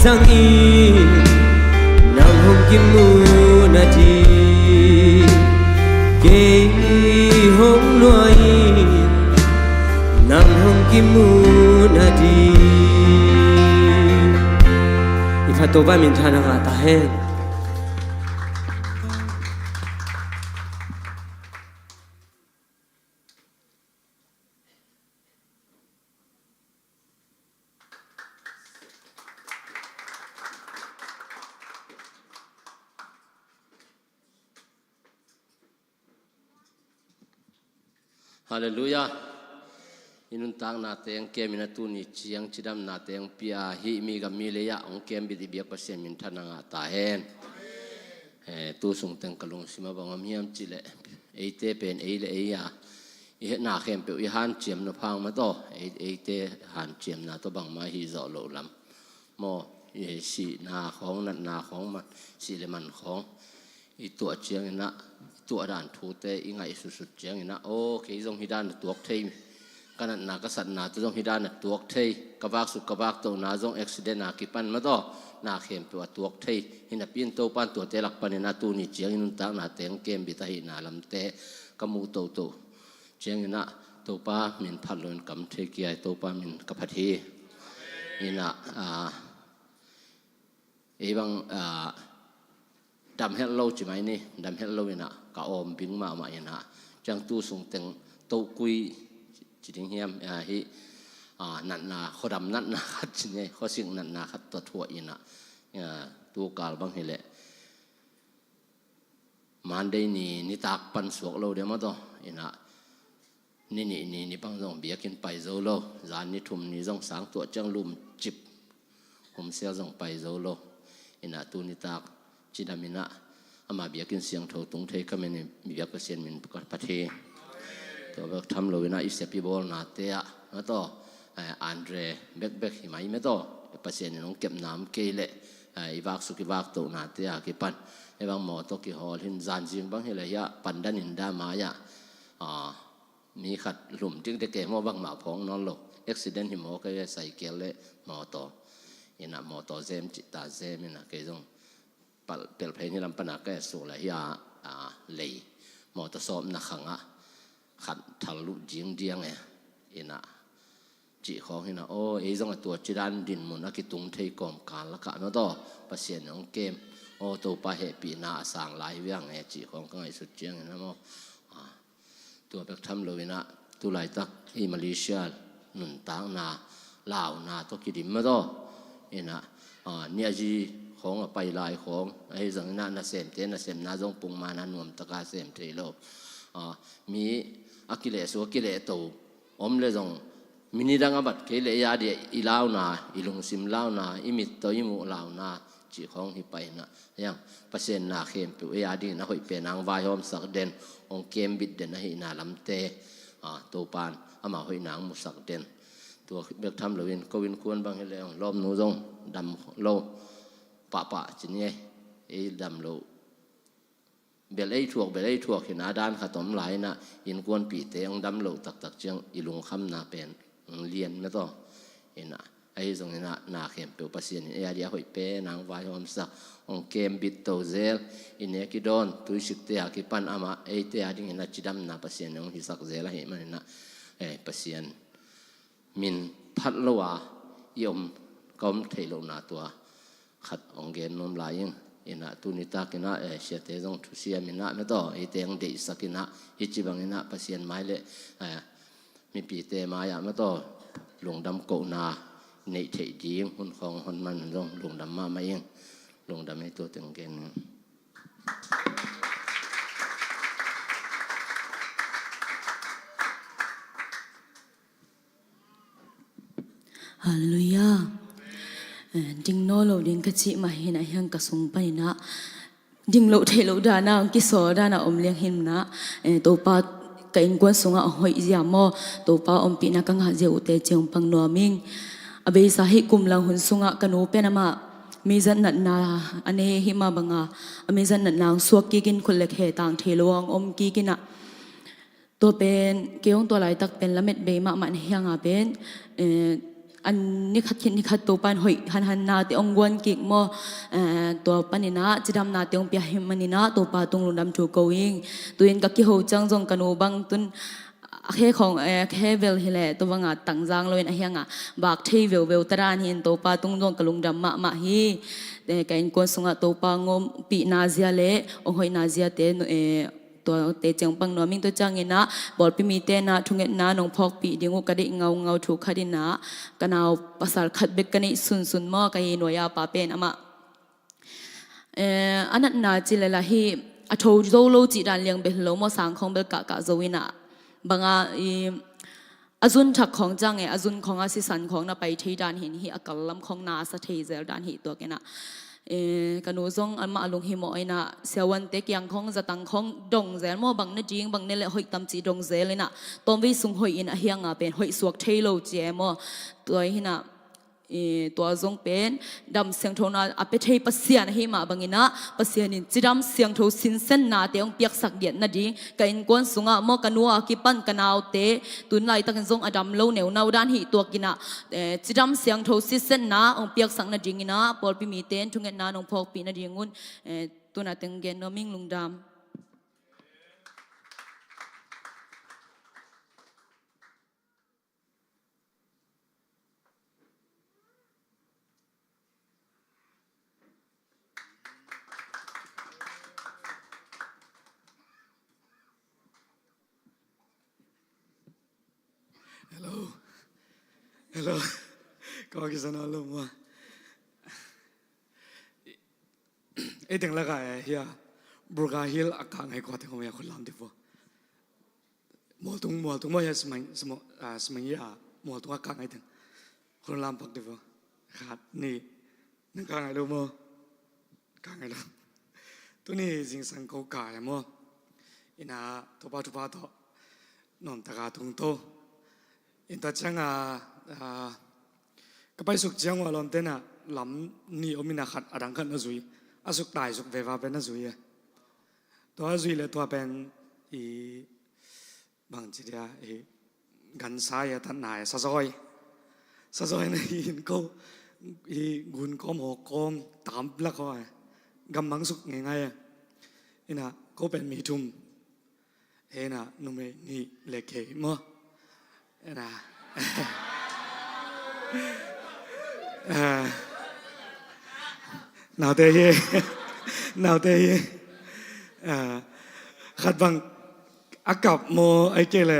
Nang in nang hong kimu nading kei hong nuai in, nang hong kimu nading. I phat Topa minthanna ngah ta hen. Halleluiah. I nuntakna teng kem in a tuni ciang cidamna teng pia hi mi gam mi lei ah hong kem bit i biak Pasian minthanna ngah ta hen. Eh, tu sung teng ka lungsim a bang om hiam cih leh eite pen ei le ei a i hetna khempeuh i hanciam nop hang mah tawh ei, eite hanciamna tawh bangmah hi zawh loh lam maw, i sihna khawng, natna khawng, man, sih le man khawng i tuah ciangin ah, i tuah dan thute i ngaihsutsut ciangin ah, aw, kei zong hi dan a tuak thei, ka natna ka satna te zong hi dan a tuak thei, ka vaksuk ka vaktohna zong accident a kipan mah tawh na khempeuh a tuak thei. Hi napi in Topa in tuate lak panin a tuni ciang i nuntakna teng kem bit ahihna lamte ka muh toto ciangin ah Topa min phat loin kam thei kia, Topa min ka phat hi. In ah, ah, ei bang, ah, dam het lo ci mai ni, dam het lo in ah ka awm bing mahmah in ah, ciang tu sung teng tokui ci ding hiam, ah, hi, ah, natna, khuadam natna khat ci ni, khuasik natna khat tua thuah in ah, ah, tu kal bang hi leh Monday ni nitak pan suak lo dia mah tawh in ah, ni nih ni ni bang zong biakinn pai zo lo, zan ni thum ni zong sang tuah ciang lum cip, humsial zong pai zo lo. In ah tu nitak cidam in ah ama biakinn siangtho tung thei ka min in biak Pasian min ka phat hi. Tua bek tham lo in ah i sep i bawlnate ah mah tawh, eh, Andre bekbek hi mai mah tawh, Pasian in hong kepna om kei leh, eh, i vaksuk i vaktohnate a kipan ei bang mawtaw kihawl hin zan zing bang hi leh hi ah pandan in da mai ah, ah, mi khat lum dikdek e maw, bangmah phawng nawn lo, accident hi maw, kei le cycle le mawtaw. In ah mawtaw zem cih ta zem in ah kei zong pal, pelh phei ni lam pan a ka et suk leh hi a, a, lei mawtaw sawpna khang ah khat thal luh dingdiang e. In ah cih khawng hi in ah, aw, ei zong a tua cidan dinmun a kitung thei kawmkal lakah mah tawh Pasian in hong kem, aw, Topa hehpihna a sang lai hi viang e cih khawng ka ngaihsut ciangin ah maw, ah, tua bek tham lo in ah tu laitak i Malaysia nuntakna launa tawh kidim mah tawh in ah, ah, niazi khawng a pai lai khawng ahi zongin ah nasemte nasemna zong pungman a nuamtaka sem thei lo. Ah, mi a kilehsu a kilehto om le zong, mi nidang a bat kei leh ei a dia i launa, i lungsim launa, i mit tawh i muh launa cih khawng hi pai in ah, hiang Pasian na khempeuh ei a dingin a hoih pen ang vaihawmsak den, hong kem bit den ahihna lamte, ah, Topa in ama hoihna ang musak den. Tua bek tham loin ko innkuan bang hi leh hong lawmnu zong dam lo pahpah ci ni e, ei dam lo bel ei thuak, bel ei thuak hi in ah dan khat om lai in ah innkuanpihte hong dam loh taktak ciang i lungkhamna pen hong lian mah tawh. In ah ahi zongin ah na khempeuh Pasian in ei a dia hoih pen ang vaihawmsak, hong kem bit to zel, i nek i dawn tuisikte a kipan amah eite a dingin a cidamna Pasian in hong hisak zel ahih manin ah, eh, Pasian min phat lo a i om, ka om theih lohna tua khat hong gen nuam lai ing. In ah tu nitak in ah, eh, siate zong thusiam in ah mah tawh eite hong deihsak in ah hih ci bangin ah Pasian mai le, eh, mipite mai ah mah tawh lungdam kohna neih theih ding hun khawng hong hon man zong lungdam mahmah ing. Lungdam ei, tua teng gen ing. Halleluiah. Eh, ding nawn lo ding ka cih mah hi in ah hiang ka sung panin ah ding loh theih loh dan a hong kisawl dan a om liang hi in ah, eh, Topa ka innkuan sungah a hoih zia maw, Topa ompihna ka ngah zia uhte ciang pang nuam ing. A beisa hih kum lang hun sungah ka nu pen amah meizat natna a nei hi mah banga, a meizat natna hong suak kikin khut le khe tang thei lo hong om kikin ah, tua pen kei hong tua laitak pen lamet bei mahmah na hiang a pen, eh, An ni khat khit ni khat Topa in hoih hanhannate hong guan kik maw? Eh, tua paninah cidamnate hong pia hi maninah Topa tung lungdam thu ko ing. Tu-in ka kiho ciang zong ka nu bang tun a khe khong, eh, a khe vel hi leh tua banga tangzang loin a hiangah bak thei veuveu ta dan hi in Topa tung zong ka lungdam mahmah hi. Eh, ka innkuan sungah Topa ngawmpihna zia le hong hoihna ziate, eh, tuate ciang pang nuam ing. Tua cianginah pawlpi mite inah thungetna nong phawkpih ding uh ka deih ngaungau. Thu khat inah ka nau pasal khat bek ka neih sunsun maw, ka hi nuai-a pa pen amah, eh, a natna ci lel ahi, a tho zo lo cih dan liang bel hi lo maw, sang khawng bel kahkah zo inah banga i a zun thak khawng ciang e, a zun khawng a sisan khawng na pai thei dan hi in, hi a kal lam khawng na sa thei zel dan hi tuak inah. Eh, ka nu zong amah a lunghimawh inah siavuante kiang khawng zatang khawng dong zel maw, bang na ding bang ne le hoih tam cih dong zel inah tawmvei sung hoih in a hiangah pen hoih suak thei lo ci e maw. Tua hinah, eh, tua zong pen dam siangthona a pia thei Pasian ahi mah banginah Pasian in cidam siangtho sinsennate hong piaksak diat nading, ka innkuan sungah maw, ka nu a kipan ka naute tun laitakin zong a dam lo neunau dan hi tuak inah, eh, cidam siangtho sisenna hong piaksak nadinginah pawlpi mite in thungetna nong phawkpih nadingun, eh, tuna teng gen nuam ing. Lungdam. Hello. Hello. Kau kisah na lo mua. Eh, teng laka eh, ya. Burga Hill a kah ngai kua teng om ya, khut lam dih vua. Mualtung, mualtung mua ya, semang, semang, ah, semang ya, mualtung a kah ngai teng. Khut lam pak dih vua. Khat, nih. Nang kah ngai lo mua. Kah ngai lo. Tuni zingsang ko kah ya mua. Ina, Topa thupha tawh nuam taka tung to. Ina tua cianga, ah, ka paisuk ciang ua lawmte na lam nih om ina, khat a dang khat na zui. A suk taisuk veva pen na zui e. Tua a zui le tua pen i bangci dia i gansa i a tatna i sazawi. Sazawi na i in ko i gun kawm hawk kawm tam lak haw e. Gammang suk ngeingai e. Ina ko pen mi thum. Hena numei nih le kei maw? Hena. Ah. Naute hi. Naute hi. Ah. Khat bang a kap maw, ai kei le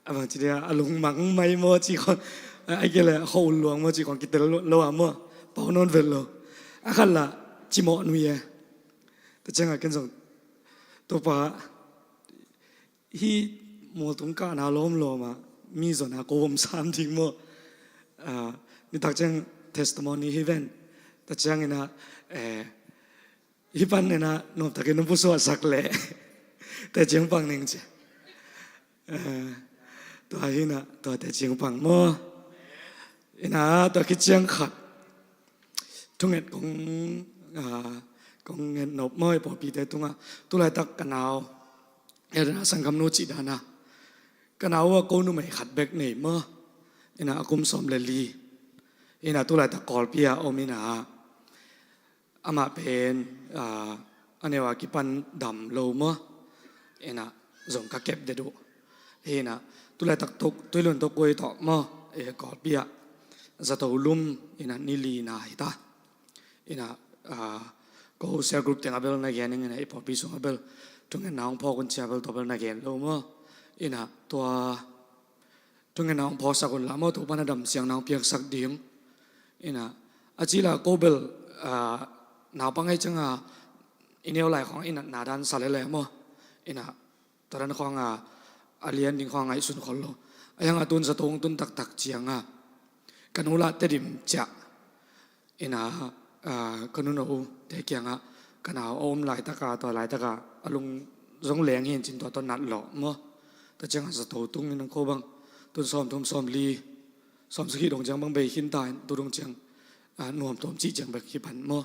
a bang ci dia, a lungmang mai maw ci khong, ai kei le a khua ul luang maw ci khong kitel lo, lo a maw. Pau nawn vet lo. A khat la cimawh nui e. Tua cianga ken zong Topa hih mualtung kahna lawmlawm ah mi zon a ko om sam ding maw? Ah, nitak ciang testimony hi ven. Tua ciangin ah, eh, hih pan nen ah nuamtakin na pusuahsak leh teciang pang ning ci. Eh, tua hi na, tua teciang pang maw? Ina tua khit ciang khat thunget kong, ah, kong nget nop maw i pawlpite tungah, tulaitak ka nau, Elena Sangkamnu cih dana, ka nau a ko numei khat bek nei maw? Ina a kum sawm le li. Ina tulaitak Kawlpi ah om ina, amah pen, ah, a neu a kipan dam lo maw? Ina zong ka kep det uh. Ina tulaitak tuk, Tuilun tuk kui tawh maw? Eh, Kawlpi ah zato lum ina ni li na hi ta. Ina, ah, ko cell group teng a bel na gen ing ina i pawlpi sung a bel thungetna hong phawk un cia bel tua bel na gen lo maw? Ina tua thungetna hong phawksak un la maw, Topa na dam siangna hong piaksak ding. Ina a ci la ko bel, ah, naupang ai cianga i neu lai khong ina na dan sa lele maw? Ina tua dan khong a, a lian ding khong ngaihsun khol lo. A hiang a tun zato hong tun taktak cianga ka nu lah Tedim ciah. Ina, ah, ka nu no u te kiangah ka nau a om laitaka, tua laitaka a lung zong leng hi in cin tua tua nat lawh maw? Tua ciangah zato tung in ko bang tun sawm thum sawm li, sawm sagih dong ciang bang bei khin ta in, tu dong ciang, ah, nuam tuam cih ciang bek hi pan maw?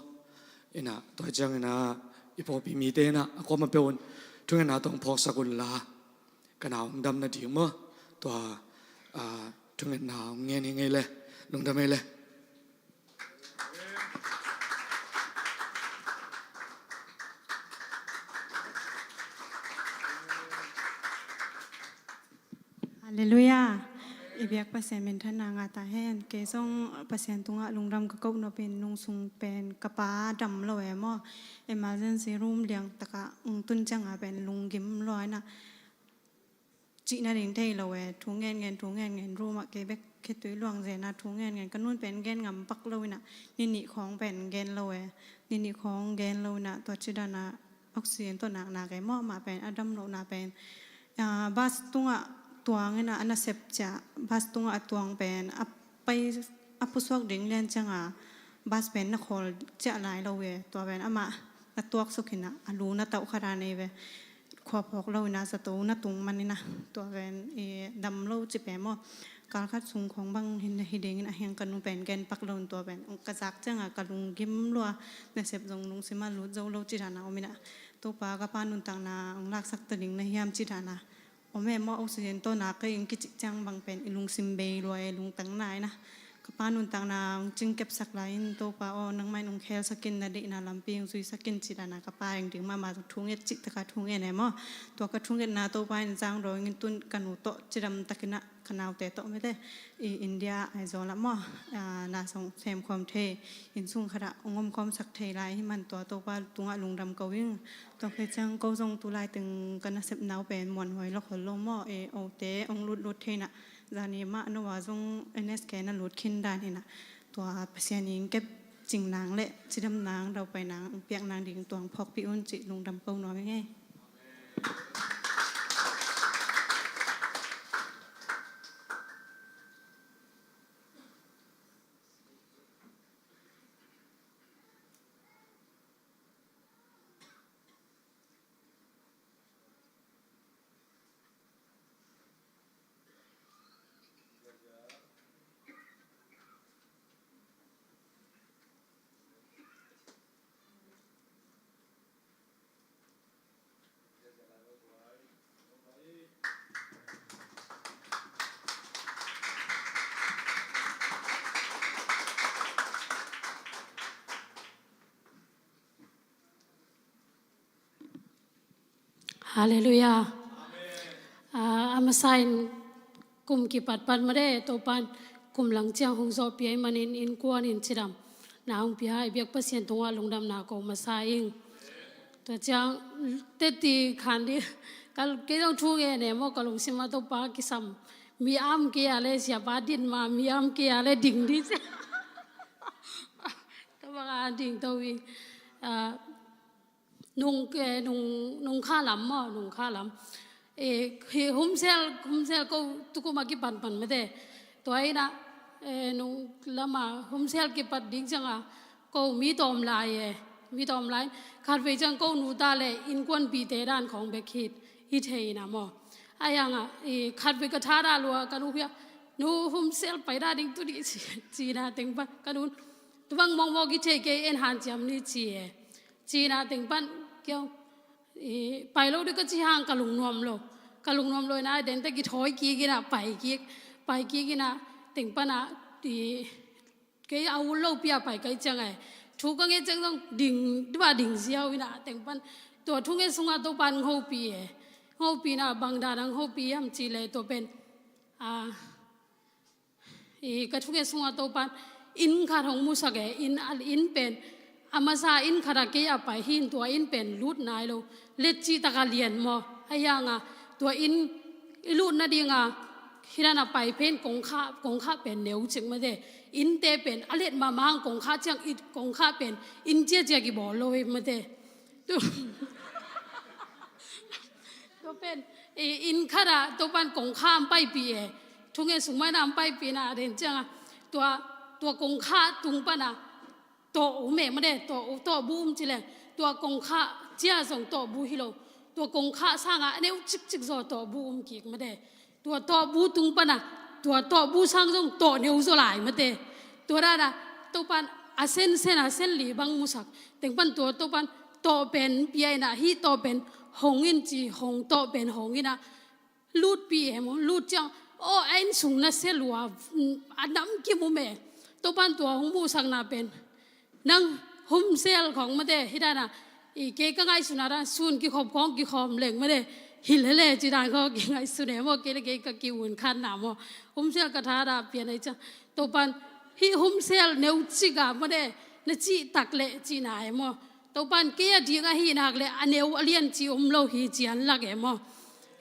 Ina tua ciang ina i pawlpi mite ina a kuama peuh un thungetna tawh hong phawksak un la ka nau hong dam nading maw? Tua, ah, thungetna hong ngen hi ngei le, lungdam hi le. Halleluiah. I biak Pasian minthanna ngah ta hen. Kei zong Pasian tungah lungdam ka koh nopin nung sung pen ka pa dam lo e maw. Emergency room liang takah ong tun cianga pen lunggim lua inah, cihna ding thei lo e, thu ngen ngen, thu ngen ngen, room ah kei bek khitui luang zena thu ngen ngen, ka nun pen gen ngam pak lo inah, ni nih khawng pen gen lo e, ni nih khawng gen lo inah, tua cidana oxygen tawh naknak e maw, mah pen a dam lohna pen, ah, bus tungah tuang inah, a nasep ciah bus tungah a tuang pen a pai, a pusuak ding lian cianga bus pen na khawl ciah lai lo e, tua pen amah na tuaksuk inah, a lu na tauh khat a nei ve. Khua phawk lo inah zato na tung man inah, tua pen i dam lo ci pe maw. Kal khat sung khawng bang hi dingin a hiang ka nu pen gen pak lo in, tua pen ka zak cianga ka lunggim lua, nasep zong lungsim ah lut zo lo cidana om inah, Topa ka pa nuntakna ong laksak ta ding na hiam cidana om e maw. Oxygen tawh nak kei ing kicih ciang bang pen i lungsim bei lua e, lungtang na inah. Ka pa nuntakna ong cingkepsak lai in, Topa aw, nangmah in ong khelsak in, na deihna lampi ong zuisak in cidana ka pa eng ding mahmah zong thunget cih taka thungen e maw. Tua ka thungetna Topa in zang dawing in tun ka nu tawh cidam takinah, ka naute tawh mite i India Aizawl ah maw, ah, na song semkhawm thei, inn sung khatah ong omkhawmsak thei lai hi man, tua Topa tungah lungdam ko ing. Tua khit ciang ko zong tulai teng ka nasep nau pen muanhuai lawkhol lo maw, e ote ong lutlut thei inah, zani mah no a zong N S K na lut khin dan inah, tua Pasian in kep cing nang le cidam nang, daupai nang, piak nang ding tuang phawkpih un cih lungdam ko nuam ing ei. Halleluiah. Ah, a masa in kum kipatpat mah de, Topan kum lang ciang hong zawhpih ahih manin innkuan in cidamna hong pia, i biak Pasian tungah lungdamna ko masa ing. Tua ciang teti khan di, ka, kei zong thu ngen e maw, ka lungsim ah Topa kisam. Mi am kei a le siapa din ma, mi am kei a le ding di. Ka bang a ding to i. Ah, Nung, eh, nung, nung kha lam maw, nung kha lam. Eh, hi humsel, humsel ko tukum a kipan pan mate. Tua ina, eh, nung lama humsel kipat ding cianga ko mi tawm lai e, mi tawm lai. Khatvei ciang ko nu ta le innkuanpihte dan khawng bek hi, hi thei ina maw. A yanga, eh, khatvei ka tha da lua ka nu hia, nu humsel pai da ding tu di ci, ci na teng pan, ka nu, tu bang mawkmawk i thei kei en hanciam ni ci e. Cina teng pan kiau, i, pai lo dih ka ci hang ka lungnuam lo. Ka lungnuam lo ina, den te kithawi kik ina, pai kik, pai kik ina, teng pana, i, kei a ul lo pia pai kai ciang ai. Thu ka nge ciang zong ding, dua ding ziau ina, teng pan. Tua thu nge sunga to pan ngopi e. Ngopi na bang da nang ngopi am ci le to pen. A, I, ka thunget sunga Topan inn khat hong musak e, inn, inn pen a masa inn khat a kei a pai hi in, tua inn pen lut nai lo, let cih taka lian maw, a hianga tua inn i lut nadinga hi dan a pai pen kongkhak, kongkhak pen neu cik mate, innte pen a let mahmah hang kongkhak ciang i kongkhak pen inn ciacia kibawl lo hi mate. Tu, tua pen, i, inn khat ah Topan kongkhak an paipih e. Thungen sung maina an paipihna den cianga. Tua, tua kongkhak tung pana tawh um e mate, tawh, tawhbu um ci le. Tua kongkhak cia zong tawhbu hi lo. Tua kongkhak sanga a neu cikcik zaw tawhbu um kik mate. Tua tawhbu tung pana, tua tawhbu sang zong tawh neu zaw lai mate. Tua dana, Topan a sen sen a sen li bang musak. Teng pan tua Topan tawh pen pia ina, hi tawh pen hong in ci, hong tawh pen hong ina. Lut pi e maw, lut ciang Aw, a inn sung nasia lua, a namkim um e. Topan tua hong muhsakna pen, nang home cell khawng mate, hi dana, i kei ka ngaihsutna dan sun kikhop khawng kikhawm leng mate, hi lele ci dan khawng kingaihsun e maw, kei le kei ka ki-un khanna maw. Home cell ka tha da pian ai ciang, Topan, hih home cell neucik a mate, na cih tak le cihna e maw. Topan, kei a ding ahi nak le a neu a lian ci om lo hi ci an lak e maw.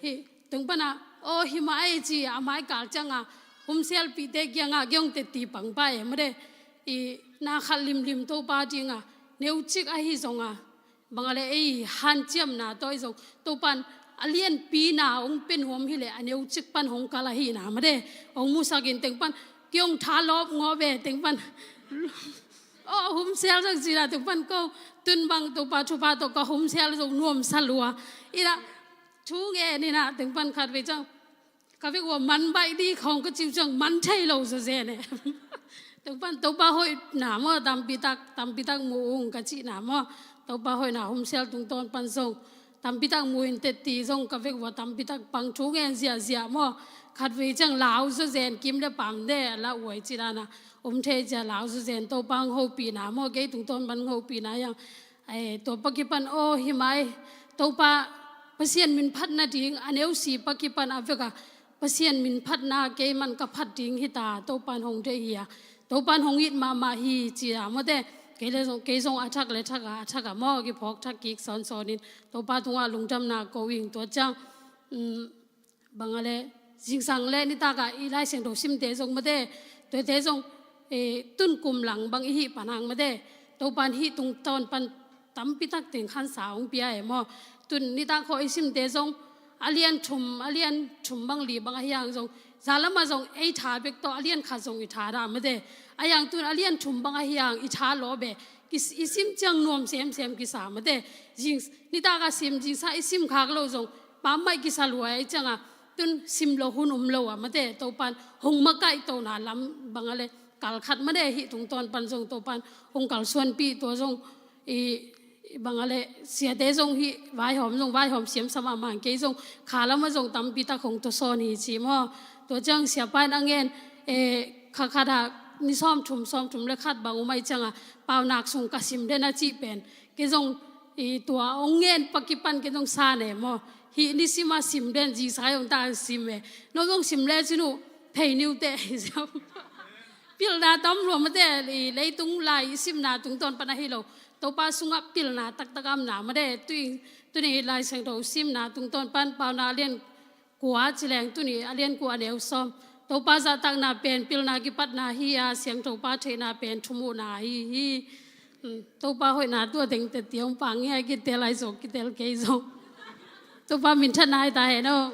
Hi, teng pana, aw, hi mah ei ci a mai kal cianga, home cell pihte kianga, kei hong tetti pangpa e mate, i na khat limlim Topa dinga, neucik ahi zonga, bang a le ei hanciamna tawh i zong, Topan, a lianpina hong pe nuam hi le, a neucik pan hong kal ahina mate, hong musakin teng pan, kei hong tha lawp ngawh ve, teng pan, aw, home cell zong cina, teng pan ko, tun bang Topa thupha tawh ka home cell zong nuamsa lua. Ina, thu ngen ina, teng pan khat vei ciang, ka vek ua man baih di khawng ka cih uh ciang man thei lo zawzen e. Teng pan Topa hoihna maw, tampitak, tampitak mu ung ka cihna maw. Topa hoihna home cell tungtawn pan zong tampitak mu in tetti zong ka vek ua tampitak pang, thu ngen ziahziah maw. Khat vei ciang lau zawzen, kim le pam de la uai ci dana om thei cia lau zawzen, Topa hong hopihna maw, kei tungtawn pan hong hopihna hiang. Ai, tua pakipan, aw, hi mai, Topa, Pasian min phat nading, a neusi pakipan a veka, Pasian min phatna kei man ka phat ding hita, Topan hong deih hi a, Topan hong it mahmah hi, ci a mate, kei le zong, kei zong a thak le thak a, a thak a maw, kiphawk thak kik sawnsawn in, Topa tungah lungdamna ko ing tua ciang, um, bang a le, zingsang le nitaka i Lai Siangtho simte zong mate, tuate zong, eh, tun kum lang bang i hih panang mate, Topan hih tungtawn pan tampitak teng khansa hong pia e maw. Tun nitak khawh i simte zong, a lian thum, a lian thum bang li bang ahi ang zong, za lama zong ei tha bek tawh, a lian khat zong i tha da mate. A yang tun a lian thum bang ahi ang i tha lawp e, i sim ciang nuam semsem kisa mate. Zing, nitaka sim, zingsa i sim khak lo zong, pammaih kisa lua e cianga, tun sim lo hun um lo a mate, Topan hong makaih tona lam bang a le, kal khat mate, hih tungtawn pan zong Topan hong kalsuanpih tua zong, i, i bang a le, siate zong hih vaihawm zong, vaihawm siamsa mahmah, kei zong kha lama zong tampitak hong tuasawn hi ci maw. Tua ciang siapa in a ngen, eh, kha khat a ni sawm thum, sawm thum le khat bang um ai cianga, paunak sung ka sim den a cih pen, kei zong, i tua hong ngen pakipan kei zong sa ne maw. Hih ni sima sim den, zisa hong ta sim e. No zong sim le cinu, thei niu te, pilna tam lua mate, i leitung lai i simna tungtawn pan ahi lo, Topa sungah pilna taktak amna mate, tui, tuni Lai Siangtho simna tungtawn pan Paunak lian kua ci leng tuni a lian kua a neu sawm. Topa zahtakna pen pilna kipatna hi a, Siangtho Pa theihna pen thumuhna hi hi. Hmm, Topa hoihna tua teng teti hong pang hi a, kitel ai zong, kitel kei zong. Topa minthanna hi ta hen aw.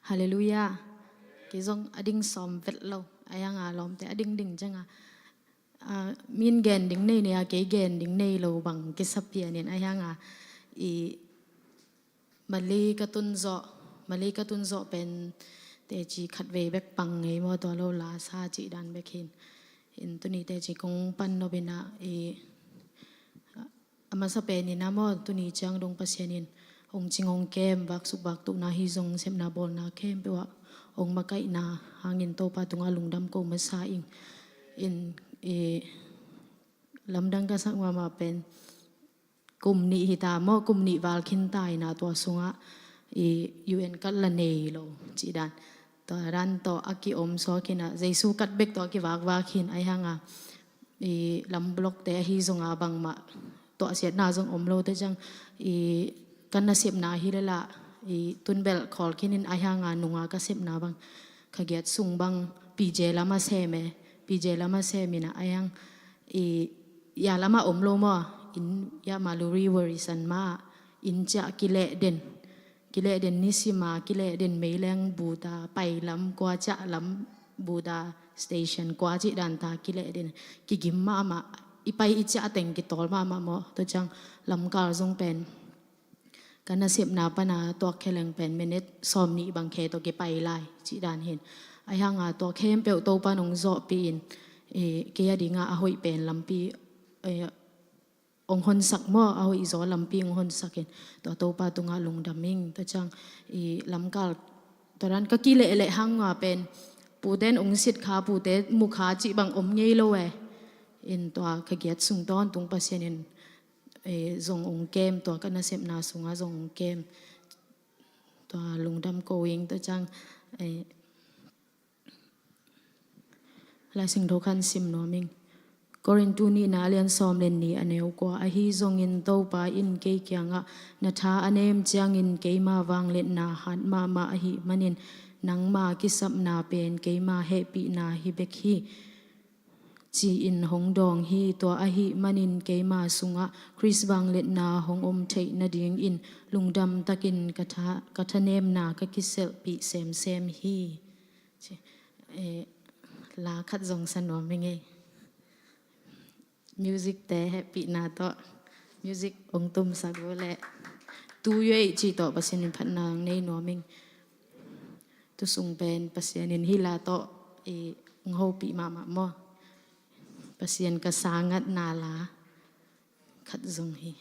Halleluiah. Kei zong a ding sawm vet lo. A hianga lawmte a ding ding cianga, a, min gen ding nei nei a, kei gen ding nei lo bang kisa pianin a hianga, i Malay ka tun zawh, Malay ka tun zawh pen teci khat vei bek pang ngei maw, tua lo la sa cih dan bek hin. In tuni teci kong pan nop ina, i, a masa pen ina maw, tuni ciang dong Pasian in hong cing hong kem, vaksuk vaktuhna hi zong, sepna bawlna khempeuh ah hong makaihna hangin Topa tungah lungdam ko masa ing. In, i, lamdang ka sak mahmah pen kum nih hi ta maw, kum nih val khin ta ina, tua sungah i U N card la nei lo cih dan. Tua dan tawh a kiom suak ina, Jesu card bek tawh a kivakvak hin, a hianga i lam block te ahi zonga bangmah tuahsiatna zong om lo te ciang, i ka nasepna hi leh lah, i tun belh khawl khin in, a hianga nunga ka sepna bang, kha giat sung bang P J lam a sem e, P J lam a sem ina, a hiang i, ya lama om lo maw, in ya Maluri Warisan ma, in ciah kileh den, kileh den nisima, kileh den meileng buta, pai lam kua ciah lam buta, station kua cih dan ta kileh den, kigim mahmah, i pai i ciah teng kitawl mahmah maw. Tua ciang lamkal zong pen ka nasepna pana tuak khe leng pen minute sawm nih bang khe tawh kipai lai cih dan hin. Ahi hanga tua khempeuh Topa in hong zawhpih in, eh, kei a dinga a hoih pen lampi, eh, hong honsak maw, a hoih zaw lampi hong honsak in, tua Topa tungah lungdam ing. Tua ciang i lamkal tua dan ka kileh leh hanga pen pute in hong sit kha, pute mu kha cih bang om ngei lo e. In tua ka giat sung tawntung Pasian in, eh, zong hong kem, tua ka nasepna sungah zong hong kem. Tua lungdam ko ing. Tua ciang, eh, Lai Siangtho khan sim nuam ing. Korintu nihna a lian sawm le nih a neu kua. Ahi zongin Topa in kei kiangah na tha a nem ciangin keima vangliatna hat mahmah ahih manin nangma kisapna pen keima hehpihna hi bek hi, ci-in hong dawng hi. Tua ahih manin keima sungah Khrist vangliatna hong om theih nadingin lungdam takin ka tha, ka thanemna ka kiselhpih semsem hi. Ci, eh, la khat zong sa nuam ing ei. Music te hehpihna tawh music hong tumsak uh leh tu yuei ci tawh Pasian in phatna hong nei nuam ing. Tu sung pen Pasian in hih la tawh i hong hopih mahmah maw. Pasian ka sangatna la khat zong hi.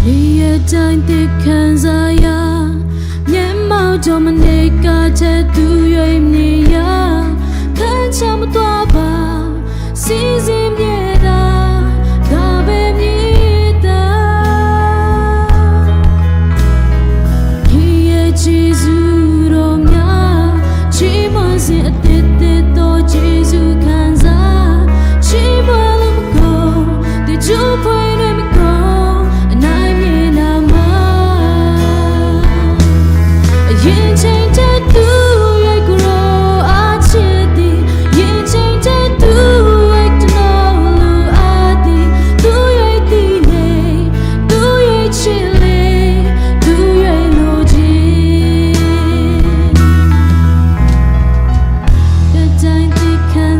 Ni e tang tik khan za ya, nyen mau dom ne ka te tu yoi ni ya, khan cha mu tua ba, si zim ye da, ka be ni da. Ki e Jesu rom ya, chi mon si a te te to Jesu khan za, chi mon lam ko, te chu poi ne mi ko, nai mi na ma. Yin cheng te tu yoi kuro a chi di, yin cheng te tu yoi tno lu a di, tu yoi ti le, tu yoi chi le, tu yoi lo jin. Ka dang tik khan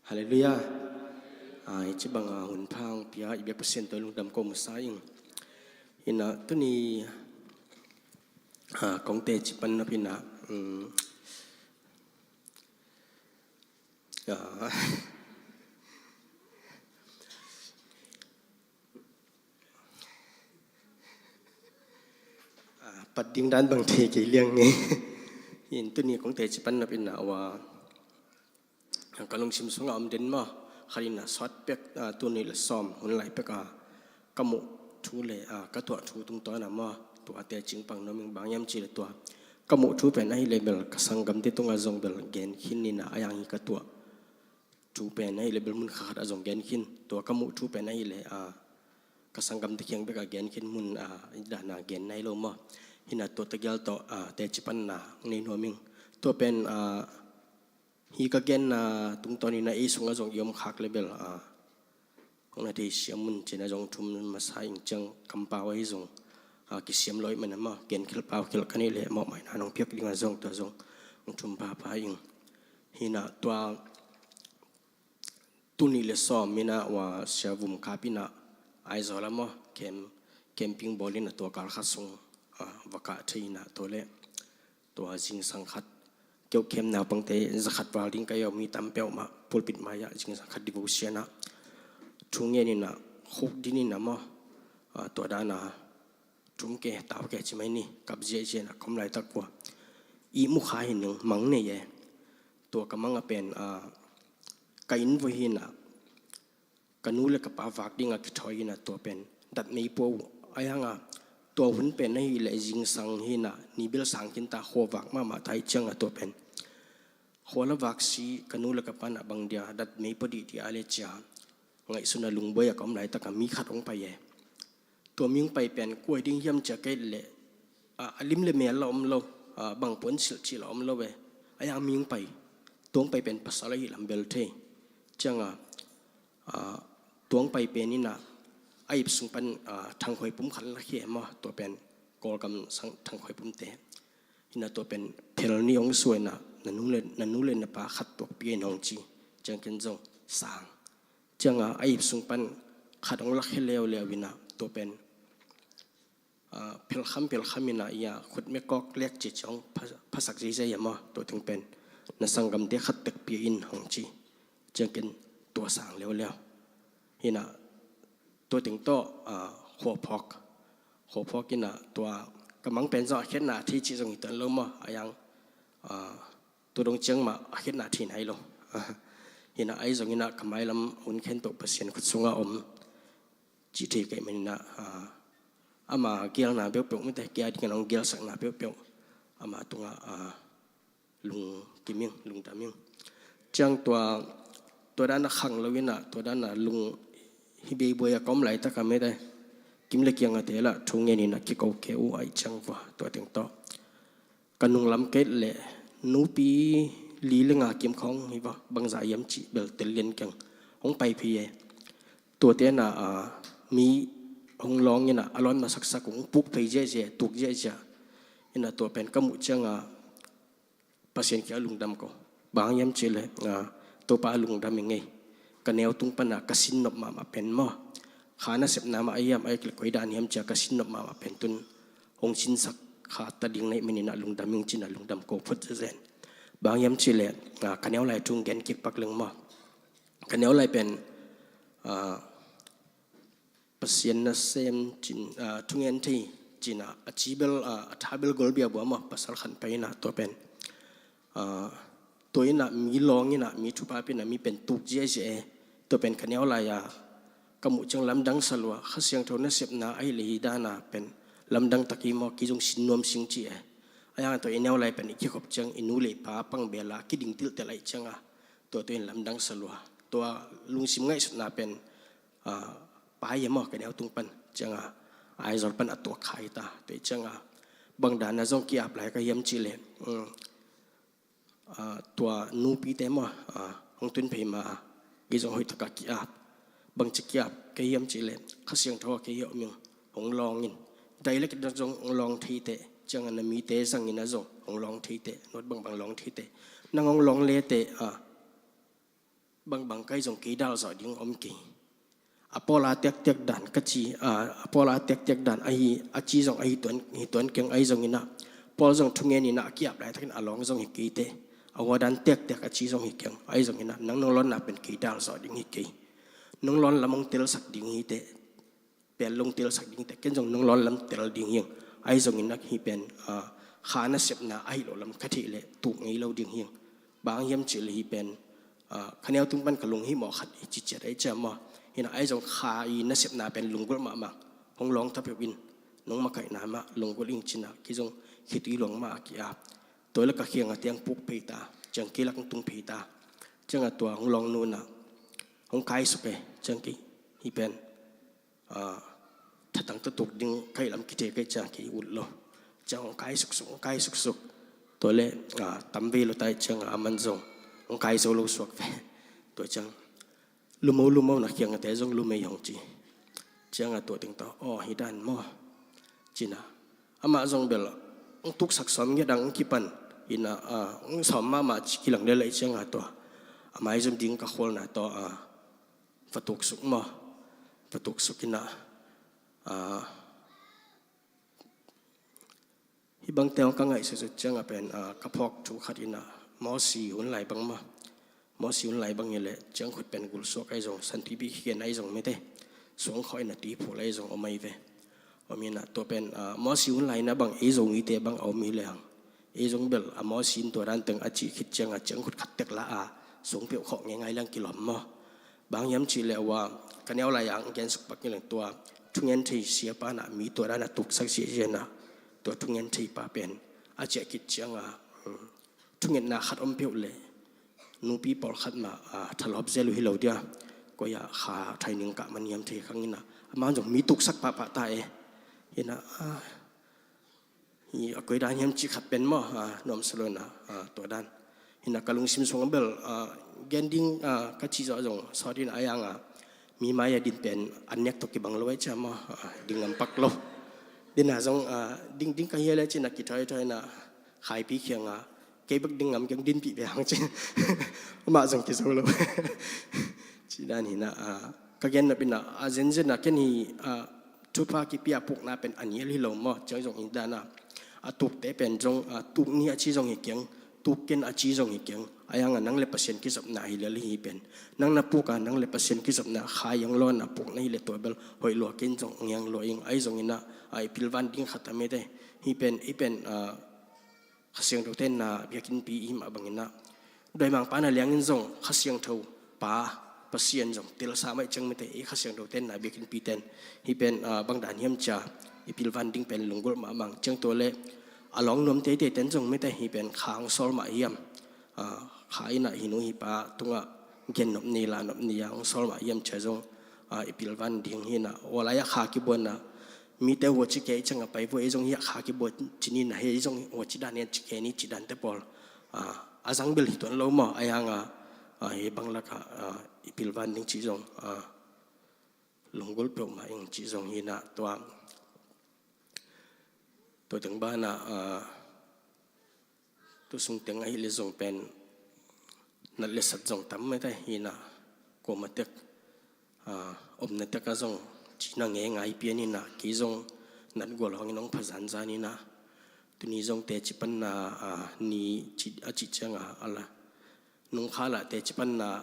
Halleluiah. Ah, i ci bang a hun pha hong pia i biak Pasian tawh lungdam ko masa ing. Ina tuni, ah, kong teci pan nop ina, mm, ah, ah, pat ding dan bang thei kei liang nge. In tuni kong teci pan nop ina wa ka lungsim sungah om den maw? Khat ina sawt pek, ah, tul nih le sawm hun lai pek a ka muh thu le, ah, ka tuah thu tungtawn a maw, tua teci pang nuam ing. Bang hiam cih leh tua ka muh thu pen ahih leh bel ka sanggamte tungah zong bel gen khin ina, a hiang hi ka tuah thu pen ahih leh bel mun khat ah zong gen khin. Tua ka muh thu pen ahih leh, ah, ka sanggamte kiang bek a gen khin, mun, ah, dan a gen nai lo maw? Hi ina tua tegel tawh, ah, teci panna nei nuam ing. Tua pen, ah, hi ka genna tungtawn ina ei sungah zong i om khak leh bel, ah, hong na theisiam un ci ina zong thum masa ing. Ciang kampau ahi zong, ah, kisiam lo ahih manin maw, gen khel pau khel ka neih leh mawhmaina nong piak ding a zong tua zong hong thum phapha ing. Hi ina tua tul nih le sawm ina wa Sia Vum Kap ina Aizawl a maw, camp, camping bawl ina tua kal khat sung, ah, va kah thei ina tua leh tua zingsang khat, keu camp naupangte za khat val ding ka hi a, mi tam peuhmah pulpit mai ah zingsang khat devotion ah thu ngen ina khuk din ina maw, ah, tua dan a thum ke tau ke ci mai ni, kap ziahziah ina ka om laitak uh a ihmu kha hi ning, mang nei e. Tua ka mang a pen, ah, ka inn voi hi ina ka nu le ka pa vak ding a kithawi ina tua pen dat mei pua uh. A hiang a tua hun pen ahih leh zingsang hi ina ni bel sang khin ta, khua vak mahmah ta hi. Ciang a tua pen khua la vak si, ka nu le ka pa na bang dia dat mei pua dihdih a leh ci a ngaihsun a lungbuai a ka om laitak a mi khat hong pai e. Tua mi hong pai pen kua hi ding hiam ci a ka et leh, ah, a lim le mel la om lo, ah, bang puan silh cih la om lo e. A hiang mi hong pai, tua hong pai pen pasal ahih lam bel thei. Ciang a, ah, tua hong pai pen ina a ip sung pan, ah, thangkhuai pum khat la khia maw, tua pen Kawlgam sang thangkhuai pumte. Hi ina tua pen phel nih hong sua ina, na nu le, na nu le na pa khat tuak pia in hong ci. Ciang ken zong sang. Ciang a a ip sung pan khat hong la khia leuleu ina tua pen, ah, phelkham phelkham ina, ia, khut me kawk lek ci ci hong pha-, phasak zeizei a maw, tua teng pen na sanggamte khat tek pia in hong ci. Ciang ken tua sang leuleu. Hi ina tua teng tawh, ah, khua phawk. Khua phawk ina tua ka mang pen zong a khiatna thei cih zong hi tuan lo maw? A hiang, ah, tua dong ciang mah a khiatna thei nai lo. Hi ina ahi zong ina ka mailam hun khempeuh Pasian khut sungah om cih thei ka hih man ina, ah, ama gelna peuhpeuh mite, kei a dingin hong gelsakna peuhpeuh ama tungah, ah, lungkim ing, lungdam ing. Ciang tua, tua dan a khang lo ina, tua dan a lung hi beibuai a ka om laitak a mite, kim le kiang a te lah thu ngen ina kiko kei uh ahih ciang vua, tua teng tawh ka nunglam ka et leh nupi li le nga kim khawng hi vua, bangzah hiam cih bel tel lian keng, hong pai phei e. Tuate ina, ah, mi hong lawng ina a lawn masaksak uh, hong puk phei ziahziah, tuk ziahziah. Ina tua pen ka muh ciang a Pasian kiang a lungdam ko. Bang hiam cih leh, ah, Topa a lungdam ing ei. Ka neu tung pan a ka sin nop mahmah pen maw, kha nasepna mah a hiam, ahih kei leh koi dan hiam ci a ka sin nop mahmah pen tun hong sinsak kha ta ding na hih man ina lungdam ing ci ina lungdam ko phot zenzen. Bang hiam cih leh, ah, ka neu lai thu hong gen kik pak leng maw, ka neu lai pen, ah, Pasian nasem ci in, ah, thungen thei ci ina a ci bel, ah, a tha bel golbia bua maw, pasal khan pai ina tua pen, ah, tua ina mi lawng ina, mi thupha pia ina, mi pen tuk ziahziah e. Tua pen ka neu lai a ka muh ciang lamdang sa lua, Kha Siangtho nasepna ahih leh hi dan a pen lamdang tak hi maw, kei zong sin nuam sing ci e. A hiang tua i neu lai pen i kikhop ciang i nu le i pa pang bel a kiding tiltel ahih ciang a tua tua in lamdang sa lua. Tua lungsim ngaihsutna pen, ah, pai e maw, ka neu tung pan ciang a Aizawl pan a tuak kha hi ta. Tua ciang a bang dan a zong ki-ap lai ka hiam cih leh, um, ah, tua nupite maw, ah, hong tun phei ma a, kei zong hoih tak a ki-ap. Bang ci ki-ap ka hiam cih leh Kha Siangtho a kei hi a om ing, hong lawng in. Dialect na zong hong lawng thei teh, ciang a na mite zang ina zong hong lawng thei teh, nawt bangbang lawng thei teh. Nang hong lawng le teh, ah, bangbang kei zong kei dal zawh ding om kei. A Paul a tektek dan ka ci, a, a Paul a tektek dan ahi, a ci zong ahi tuan, hi tuan keng ahi zongin ah, Paul zong thungen in ah a kiap laitakin a lawng zong hi kei teh. A hua dan tektek a ci zong hi keng ahi zongin ah, nang nong lawnna pen kei dal zawh ding hi kei. Nong lawn lam hong telsak ding hi teh. Pen lungtelsak ding teh, ken zong nong lawn lam tel ding hiang. Ahi zongin nak hi pen, ah, kha nasepna ahi lo lam ka theih leh tuk ngei lo ding hiang. Bang hiam cih leh hi pen, ah, ka neu tung pan ka lunghimawh khat i ci ciat ahi ciang maw. Hi na ahi zong kha i nasepna pen lunggulh mahmah. Hong lawng ta peuh in, nong makaihna mah lunggulh ing ci na, kei zong khitui luang mah a ki-ap. Tua leh ka khiang a teng puk phei ta, ciang kei lak hong tung phei ta. Ciang a tua hong lawng nu na hong kaisuk e, ciang kei hi pen, ah, thatang tawh tuk ding ka hih lam kithei ka hih ciang kei ut lo. Ciang hong kai suksuk, hong kai suksuk. Tua leh, ah, tam vei lo ta ih ciang a man zong hong kai zo lo suak ve. Tua ciang, "Lumo, lumo, na khiang a te zong lumei," hong ci. Ciang a tua teng tawh, "Aw, hi dan maw?" ci na. Amah zong bel hong tuksak sawm ngiat ang kipan in ah, ah, hong sawm mahmah ci kilang lel a ih ciang a tua, a maizum ding ka khualna tawh, ah, va tuksuk maw? Va tuksuk in ah, ah, hih bangte hong ka ngaihsutsut ciang a pen, ah, ka phawk thu khat in ah, Mawsi hun lai bang maw? Mawsi hun lai bang hi leh ciangkhut pen gulsuak ahi zong, santuipi khian ahi zong mite, suangkhawh in ah tuiphul ahi zong om ahi ve. Om in ah tua pen, ah, Mawsi hun lai in ah bang ei Zomite bang a om hi lehang, ei zong bel a Mawsi in tua dan teng a cih khit ciang a ciangkhut khat tek la a, suang peuh khawh ngeingai leng kilawm maw? Bang hiam cih leh ua, ka neu lai-ah hong gensuk pak ngiat leng tua thungen thei siapa in ah mi tua dan a tuksak siasia in ah, tua thungen thei pa pen a ciah khit ciang a, um, thungetna khat om peuh leh nupi pawlkhat mah, ah, thalawp zel uh hi lo dia, koi ah kha thaining kah man hiam thei khang in ah, amah zong mi tuksak pahpah ta e. Hi na, ah, hi a koi dan hiam cih khat pen maw, ah, nuamsa lo in ah, ah, tua dan. Hi na ka lungsim sung a bel, ah, gen ding, ah, ka cih zawh zong sawt in ah, a yang a mi mai a din pen an nek tawh kibang lo a ih ciang maw, ah, ding ngam pak lo. Din a zong, ah, ding, ding ka hia leh ci na kithoithoi in ah, Khaipi khiang a, "Kei bek ding ngam keng, dinpih ve hang," ci. Amah zong kizo lo. Ci dan hi na, ah, ka gen nop in ah, a zenzen ah ken hi, ah, thupha kipia pukna pen a nial hi lo maw? Ciang zong hi dan a, a tukte pen zong, ah, tuk ni a ci zong hi keng, tuk ken a ci zong hi keng. A yang a nang leh Pasian kizopna hi lel hi pen. Nang na puk a, nang leh Pasian kizopna kha hong lawn a puk na hi leh tua bel hoih lua, ken zong hong lua ing. Ahi zongin ah, ah, i pilvan ding khat a mite. Hi pen, hi pen, ah, Kha Siangtho tenna biakinnpi i hih mah bangin ah, dawimangpa na liangin zong Kha Siangtho pa Pasian zong telsa mah ih ciang mite, i Kha Siangtho tenna biakinnpi ten hi pen, ah, bang dan hiam cia i pilvan ding pen lunggulh mahmah ing. Ciang tua leh a lawng nuam teitei ten zong mite hi pen kha hong sawl mah hiam, ah, kha in ah hi nu hi pa tungah gen nop ni, la nop ni a hong sawl mah hiam cia zong, ah, i pilvan ding hi na. Ua lai-ah kha kibuan a, mite hua ci kei ciang a pai vua, ei zong hiah kha kibuan ci ni na, hei zong hua ci dan hiah ci kei ni ci dante pawl, ah, a zang bel hi tuan lo maw? A yang a, ah, hi bang lak a, ah, i pilvan ding ci zong, ah, lunggulh peuhmah ing ci zong hi na. Tua, tua teng ban a, ah, tu sung teng ahih leh zong pen nat leh sat zong tam mite hi na, kuamah tek, ah, omna tek ah zong cina ngeingai pian hi na, kei zong nat gual hong in hong pha zanzan hi na. Tuni zong teci panna, ah, ni ci, a cih ciang a, a la nungkhal ah teci panna,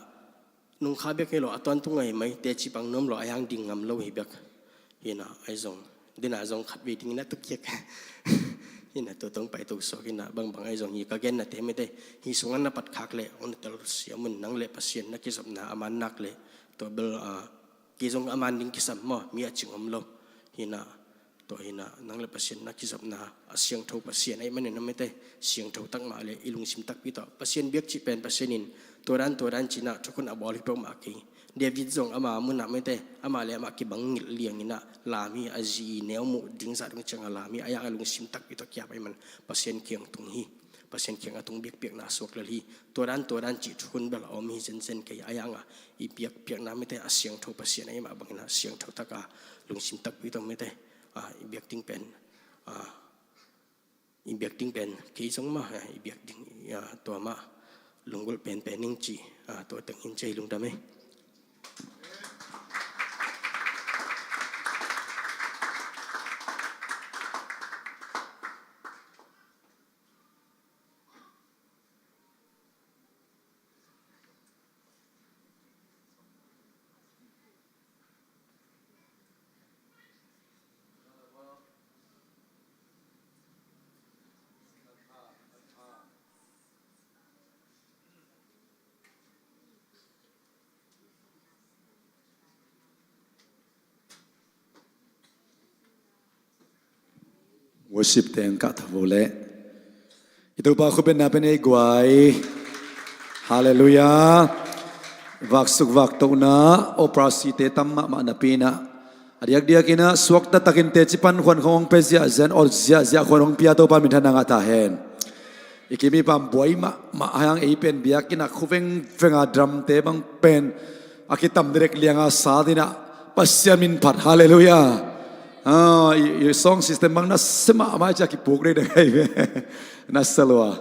nungkhal bek hi lo, a tuantung ahi mai, teci pang nuam lo, a yang ding ngam lo hi bek hi na, ahi zong, din a zong khat vei ding na tukiak hi na, tua tong pai tuk suak hi na, bangbang ahi zong hi ka genna te mite, hi sung ah na pat khak leh hong na tel siam un, nang leh Pasian na kizopna a man nak leh, tua bel, ah, kei zong a man ding kisam maw, mi a cing om lo hi na. Tua hi na, nang leh Pasian na kizopna, a siangtho Pasian ahih manin a mite, siangtho tak mah leh i lungsim takpi tawh Pasian biak cih pen Pasian in tua dan, tua dan ci na thukhun a bawl hi peuhmah kei. David zong ama mun ah mite, amah leh amah kibang ngilh liang in a, lam hi, a zi i neu muh ding zah dong ciang a lam hi, a yang a lungsim takpi tawh kiap ahih man Pasian kiang tung hi. Pasian kiang a tung biakpiakna suak lel hi. Tua dan, tua dan cih thukhun bel a om hi zenzen kei, a yang a i biakpiakna mite a siangtho Pasian ahih mah bangin a siangtho tak a lungsim takpi tawh mite, ah, i biak ding pen, ah, i biak ding pen kei zong mah, ah, i biak ding, ah, tua mah, lunggulh penpen ning ci, ah, tua teng in ci lungdam ei. Worship teng kah tha vo leh i Topa khut bengna pen ei guai. Halleluiah. Vaksuk vaktohna operasi te tam mahmah napi inah a diakdiak inah suakta takin teci pan khuan khong hong pia ziahziah, aw ziahziah khuan hong pia Topa minthanna ngah ta hen. I kim i pam buai mahmah hang ei pen biakinn ah khu vengveng a drum te bang pen a kitam direct lianga sat inah Pasian min phat. Halleluiah. Ah, i, i sound system bang na se mahmah ci a kipuk dek dek ahi ve. Na se lua.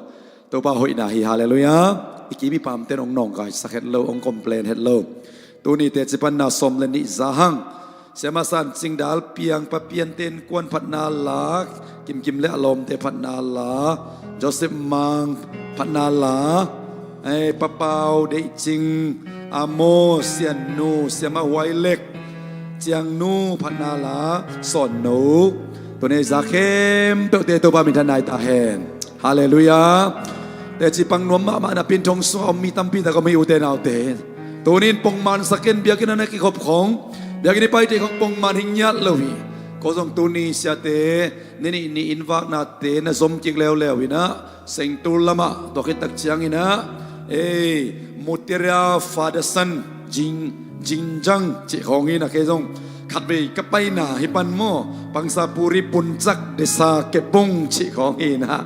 Topa hoihna hi. Halleluiah. I kim i pam ten hong nawngkaisak het lo, hong complain het lo. Tuni teci panna sawm le nih za hang Siama San Cing Dal Piang, Pa Pian Ten Kuan phatna la, Kimkim le a lawmte phatna la, Joseph Mang phatna la, eh, Pa Pau Deih Cing, Amo, Sian Nu, Siama Huai Lek, Ciang Nu phatna la, Sawn No. Tuni za khempeuhte Topa minthanna hi ta hen. Halleluiah. Teci pang nuam mahmah napi in thong sungah om mi tampi tak om hi, ute naute. Tuni in pongmansak in biakinn ah na kikhop khong, biakinn i paite khong pongman hi ngiat lo hi. Ko zong tuni siate ni nih ni in vaknate na zom kik leuleu inah Sengtur lamah tua khit tak ciang inah, ei, Mutiara Father Son Jing, Jingjang cih khong hi inah kei zong khatvei ka paina hi pan maw, Pangsapuri Puncak Desa Kepung cih khong hi inah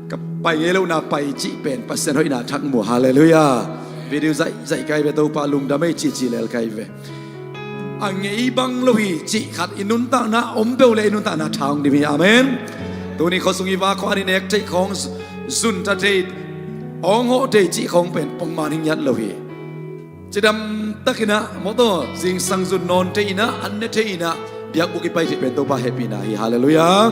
ka pai ngei lohna pai cih pen Pasian hoihna thak mu. Halleluiah. Video zaihzaih kai ve, Topa lungdam ei cihcih lel kai ve. A ngei bang lo hi cih khat i nuntakna om peuh le i nuntakna tha hong dim hi. Amen. Tuni khuasung i va khawng an i nek theih khawng zun ta thei, awng hawh thei cih khawng pen pongman hi ngiat lo hi. Cidam takinah mawtaw zingsang zun nawn thei inah an ne thei inah biakbuk i pai thei pen Topa hehpihna hi. Halleluiah.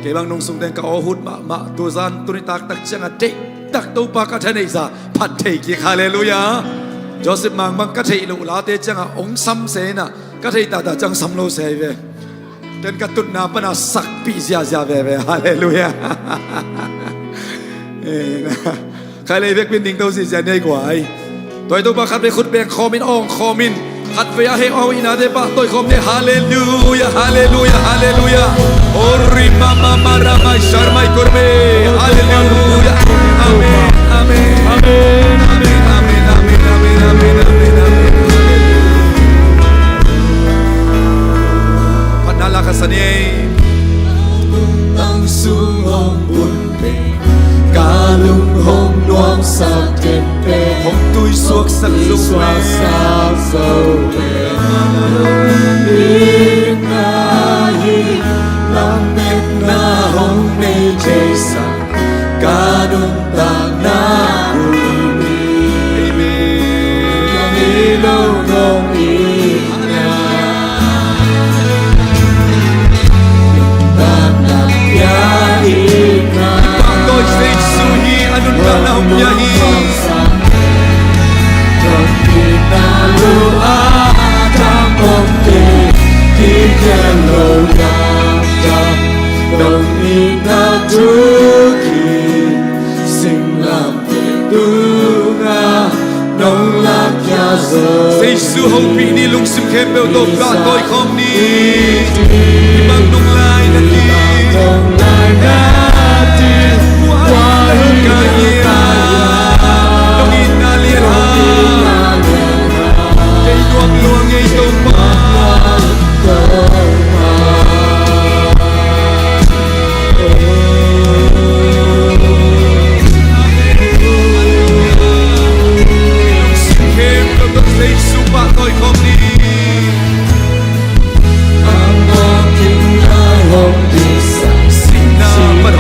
Kei bang nungsung teng ka aw hut mahmah, tuzan tuni taktak ciangah deihtak Topa ka thaneihza phat thei kik. Halleluiah. Joseph Mang bang ka theih loh late ciangah hong sam se inah ka theih taktak ciang sam lo se hi ve. Ten ka tutna pana sakpih ziahziah veve. Halleluiah. Amen. Khai lei vekpin ding to zihziah nei guai. Tua i Topa khatvei khut beng khawmin awng khawmin khatvei a heh awng ihnate pahtawi khawm ni. Halleluiah, halleluiah, halleluiah. Ori mama mara mai shar mai korbe. Halleluiah. Amen, amen. Amen, amen, amen, amen. Phatna la khasan ei. Ang sung hong bun pe, ka lung hong nuamsak ken pe, hong tui suaksak zo pe. Suaksak zo pe. Itna hi, lametna hong nei theisak ka nuntakna uh hi. Amen. Ka ngei lo nong itna, nuntakna pia itna. Pahtawi Jesu hi, a nuntakna hong pia hi. Dong itna lo a dang om te, kikhen lo a dang dong itna thu ki singlamteh tungah nong lakhia zo. Jesu hopih ni, lungsim khempeuh tawh pahtawi khawm ni. Hih bang nong lai na ti, hih bang nong lai na ti, hua ka hi a, nong itna lian ha. Kei nuam lua ngei Topa. Lungsim khempeuh tawh Jesu pahtawi khawm ni. Sihna pan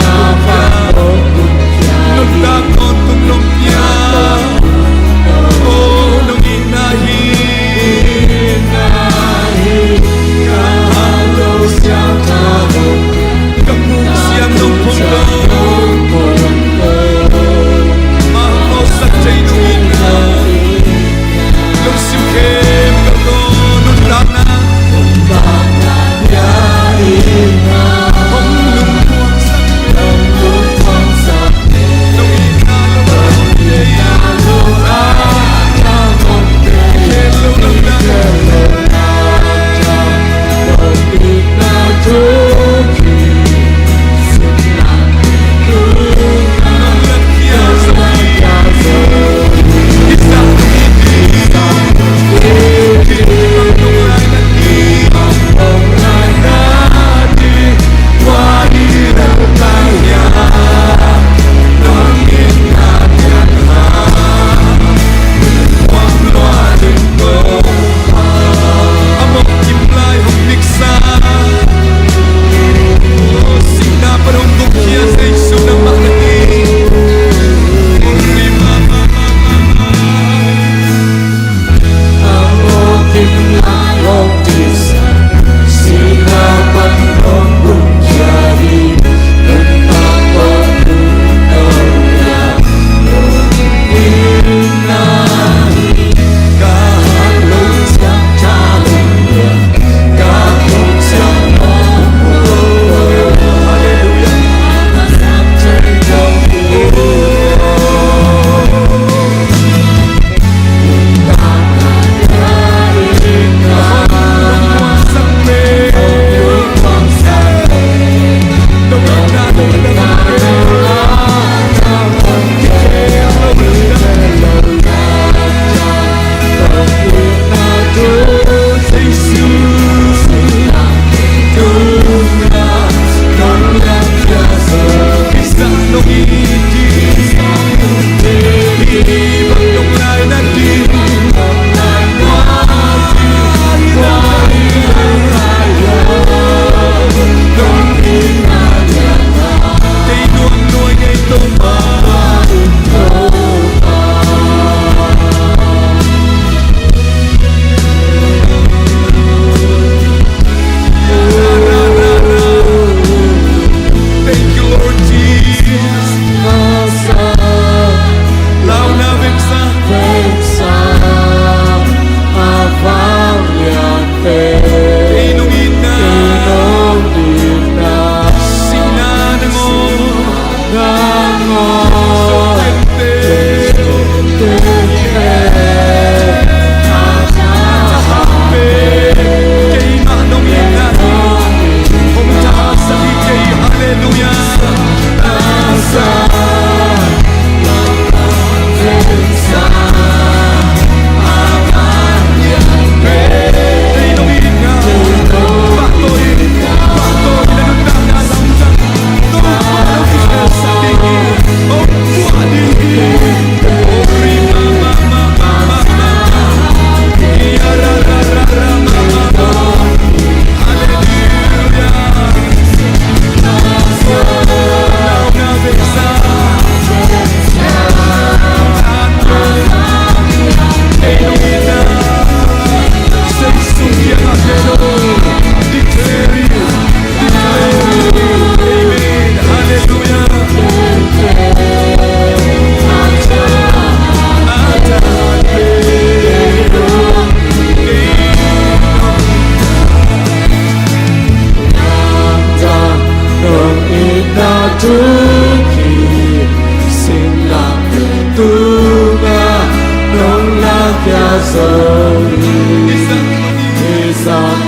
Lam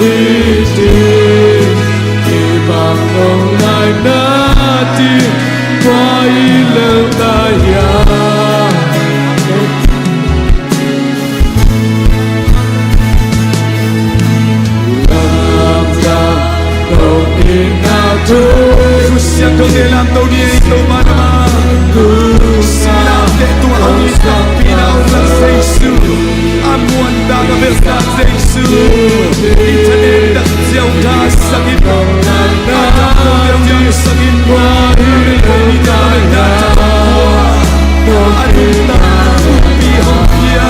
i ti, i bang nong lai na ti, tua i lel ta ya. Lam ta nong i na tu. Khusiang ko te lam to ni ei to ma na ma. Singlamteh tua hong i sakpi na hong lak Jesu. A muan ta ka bel ta Jesu. Internet dak ziau ta sakin. A dak ko ziau ta sakin. Internet dak dak dak. A ding ta pi hong pia.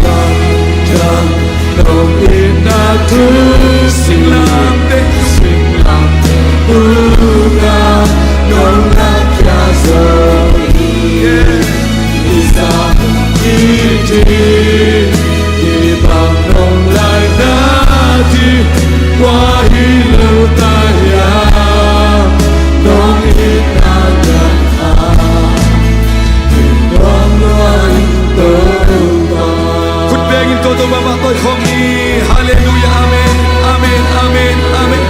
Lam ta nong i na tu. Singlamteh, singlamteh, u na nong na kia zo. Yeah. I sa i ti, i bang nong lai na ti, tua i lel ta ya, nong i na na a. Khut bengin Topa mah pahtawi khawm ni. Halleluiah, amen, amen, amen, amen.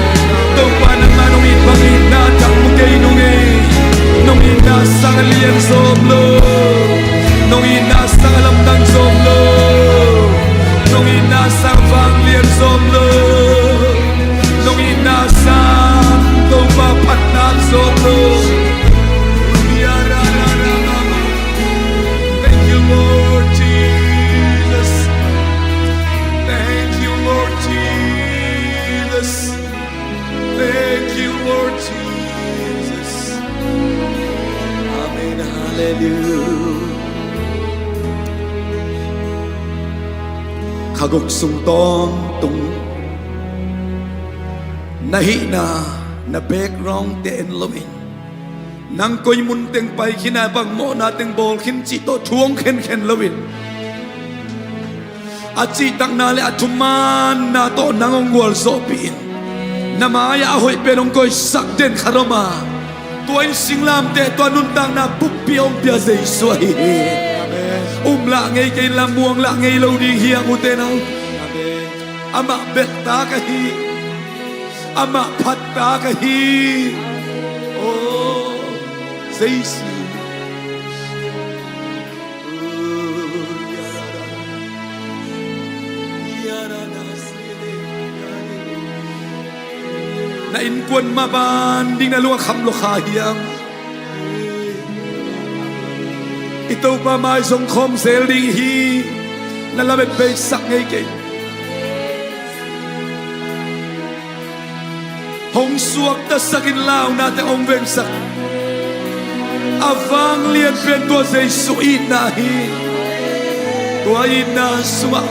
Topa nangmah nong it bangin na thak mu kei nung ei. Nong itna sang a lian zawm lo. Nong itna sang a lamdang zawm lo. Nong itna sang a vanglian zawm lo. Nong itna sang Topa phatna zawm lo. Thank you, Lord Jesus. Thank you, Lord Jesus. Thank you, Lord Jesus. Amen. Hallelujah. Kha guk sung tawntung na hihna, na background te en loin, nang koi mun teng pai khin a, bang mawhna teng bawl khin cih tawh thu hong khenkhen loin, a cihtakna le a thumaanna tawh nang hong gualzawhpih in, na mai-ah a hoih pen hong koihsak den khat om a, tua in singlamteh tua nuntakna buppi hong pia Jesu ahi hi. Amen. Um lah ngei kei in la, muang lah ngei lo ding hi hang, ute nau. Amen. Amah belhtak ahi. Amah phattak ahi. Oh, Jesu. Na innkuan mah ban ding na lung a kham lua kha hiam? I Topa mai zong khawm zel ding hi. Na lamet beisak ngei kei. Hong suaktasak in, launate hong vengsak. A vanglian pen tua Jesu itna hi. Tua itna sungah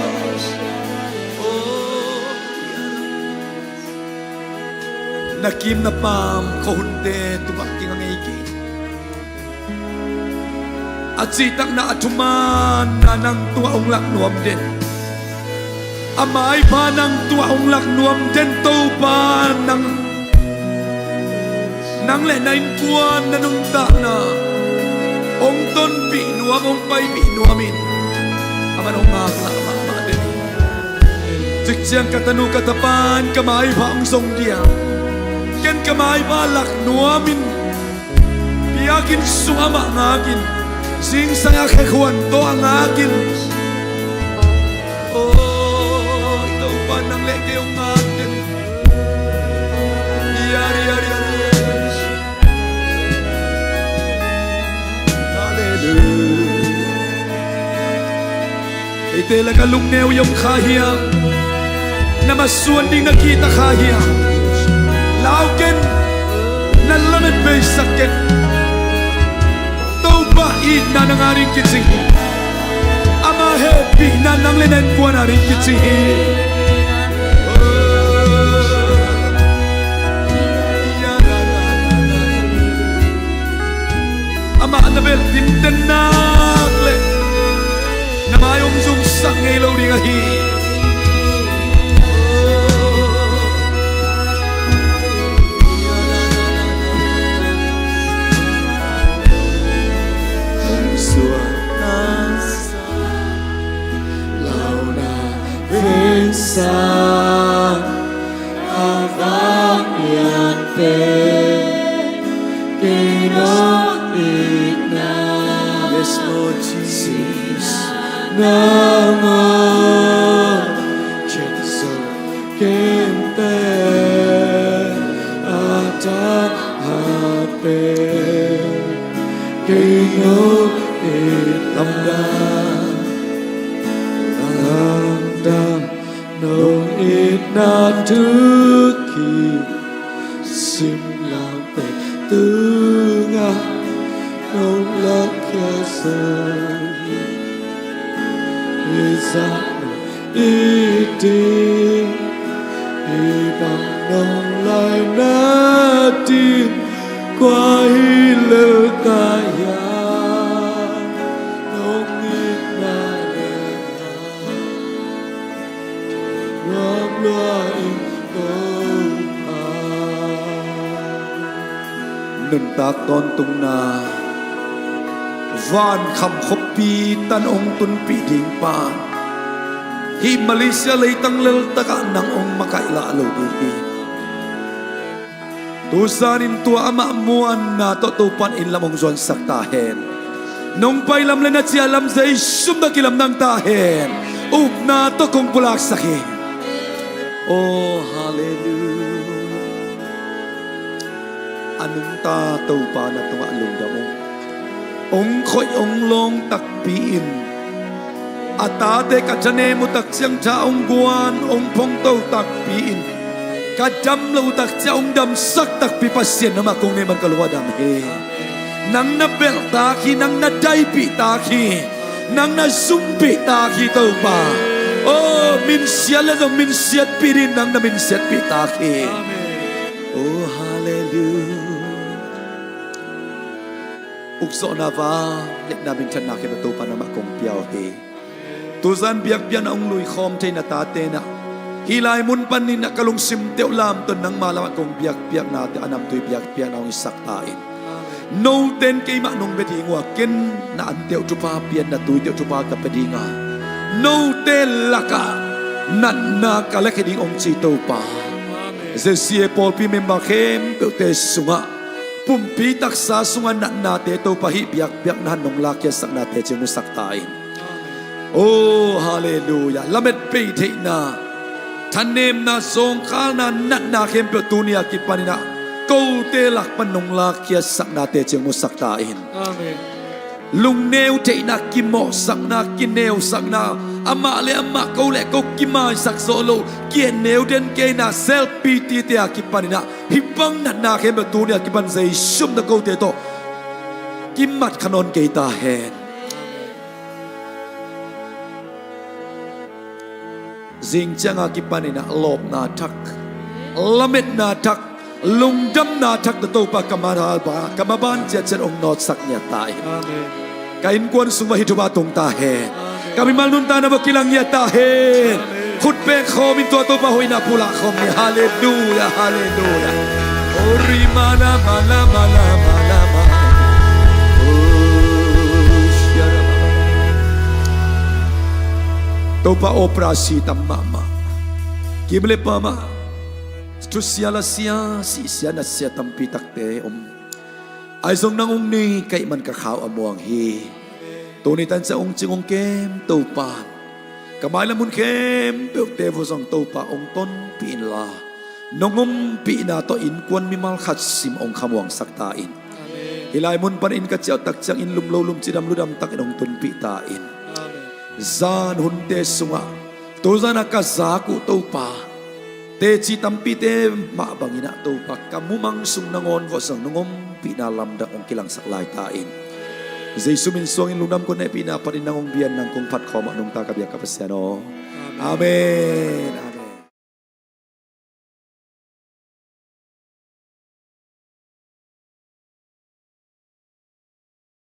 na kim na paam khuahunte tungah kinga ngei kei. A cihtakna, a thumaanna nang tungah hong lak nuam den. A maipha nang tungah hong lak nuam den Topa nang. Nang le na innkuan na nuntakna hong tonpih nuam, hong paipih nuam in. Aman hong ngaklah mahmah den. Cikciang ka tanu ka tapa in ka maipha hong zong dia. Ken ka maipha lak nuam in. Biakinn sung amah ngak in, zingsang a khekhuan tawh a ngak in. Oh, i Topa nang le kei hong ngak den. Yari, yari, yari, yari. Hallelujah. Eite lakah lungneu i om kha hiam? Na masuan ding na kihta kha hiam? Lau ken, na lamet beisak ken. Topa itna nang a ding kicing hi. Ama hehpihna nang le na innkuan a ding kicing hi. Amah na belh tinten nak leh na mai hong zumsak ngei lo ding ahi. Hong suak na sa, lau Sang a vanglian pen kei nong itna. Yes, Lord Jesus. Nang aw, Jesu kemte a taha pen kei nong itna. Lamdang nong itna thu kisim lam pen tu ngah nong lak khia sa hi. I zah nong i ding i bang nong laina ding kua hi lel ta hiam? Nong itna Nuntak tawntungna, vankham khuapi tan hong tunpih ding pa, hih Malaysia leitang leltakah nang hong makaih lah lo ding hi. Tuzanin tua amah muanna tawh Topan inn lam hong zuansak ta hen. Nong pai lam le na ciah lam Zeisu min tawh kilamdang ta hen. Upna tawh kong pulaksak hi. Oh, halleluia. A nungta Topa na tungah lungdam ung. Hong khoih hong lawng takpi in, a tate ka thanem uh tak ciang tha hong guan hong phongto takpi in, ka dam loh uh tak ciang hong damsak takpi Pasian, nangmah kong nei man ka lungdam hi. Nang na belhtak hi, nang na daipihtak hi, nang na zumpihtak hi Topa. Oh, minsiat le zong minsiatpih ding nang na minsiatpihtak hi. Oh, halleluia. Ukzawhna, vangliatna, minthanna khempeuh Topa nangmah kong pia uh hi. Tuzan biakpiakna hong luikhawm theihna tate nah, hih lai mun panin ah ka lungsim teuh lamton nangma lamah kong biakpiaknate a namtui biakpiakna hong hisak ta in. Note in keimah nong bia ding uh a, ken na anteuh thupha pian, na tuiteuh thupha ka pia ding a, note lakah natna ka lakhia ding hong ci Topa. Z C A pawlpi member khempeuhte sungah, pumpi taksa sungah natnate Topa hih biakpiakna han nong lakkhiatsaknate ciang musak ta in. Oh, halleluia. Lamet bei theihna, thanemna, zawngkhalna, natna khempeuh tuni a kipanin ah kote lak pan nong lakkhiatsaknate ciang musak ta in. Amen. Lungneu theihna, kimawhsakna, kineusakna, amah le amah, ko le ko kimaisak zawh loh, kienneu den keina, selfie tite a kipanin ah hih bang natna khempeuh tuni a kipan Zeisu min tawh kote tawh kimat kha nawn kei ta hen. Zing ciang a kipanin ah lawpna thak, lametna thak, lungdamna thak tawh Topa ka maban, ka maban ciatciat hong nawtsak ngiat ta in. Amen. Ka innkuan sung va hih thupha tung ta hen. Amen. Ka mimal nuntakna va kilang ngiat ta hen. Amen. Khut beng khawm in tua Topa hoihna pulak khawm ni. Halleluia, halleluia. Ori mana mana mana mana mana. Topa operasi tam mahmah. Kim le pama, thusia lasia, sihsia nasia tampi takte om. Ahi zong nang hong nei ka hih man ka khau a muang hi. Tuni tan ciang hong cing hong kem Topa, ka mailam hun khempeuhte vua zong Topa hong tonpih inla, nong ompihna tawh innkuan mimal khat sim hong khamuangsak ta in. Amen. Hih lai mun panin ka ciah uh tak ciangin lum lo lum cidam ludam takin hong tunpih ta in. Amen. Zan hunte sungah, tuzan a ka zak uh Topa, teci tampite mah bangin ah Topa ka mumang sung nangawn vua zong nong ompihna lamdang hong kilangsak lai ta in. Zeisu min suangin lungdam kong hehpihna phatin nang hong bia in, nang kong phat khawm ah, nungta ka biak ka Pasian aw. Amen.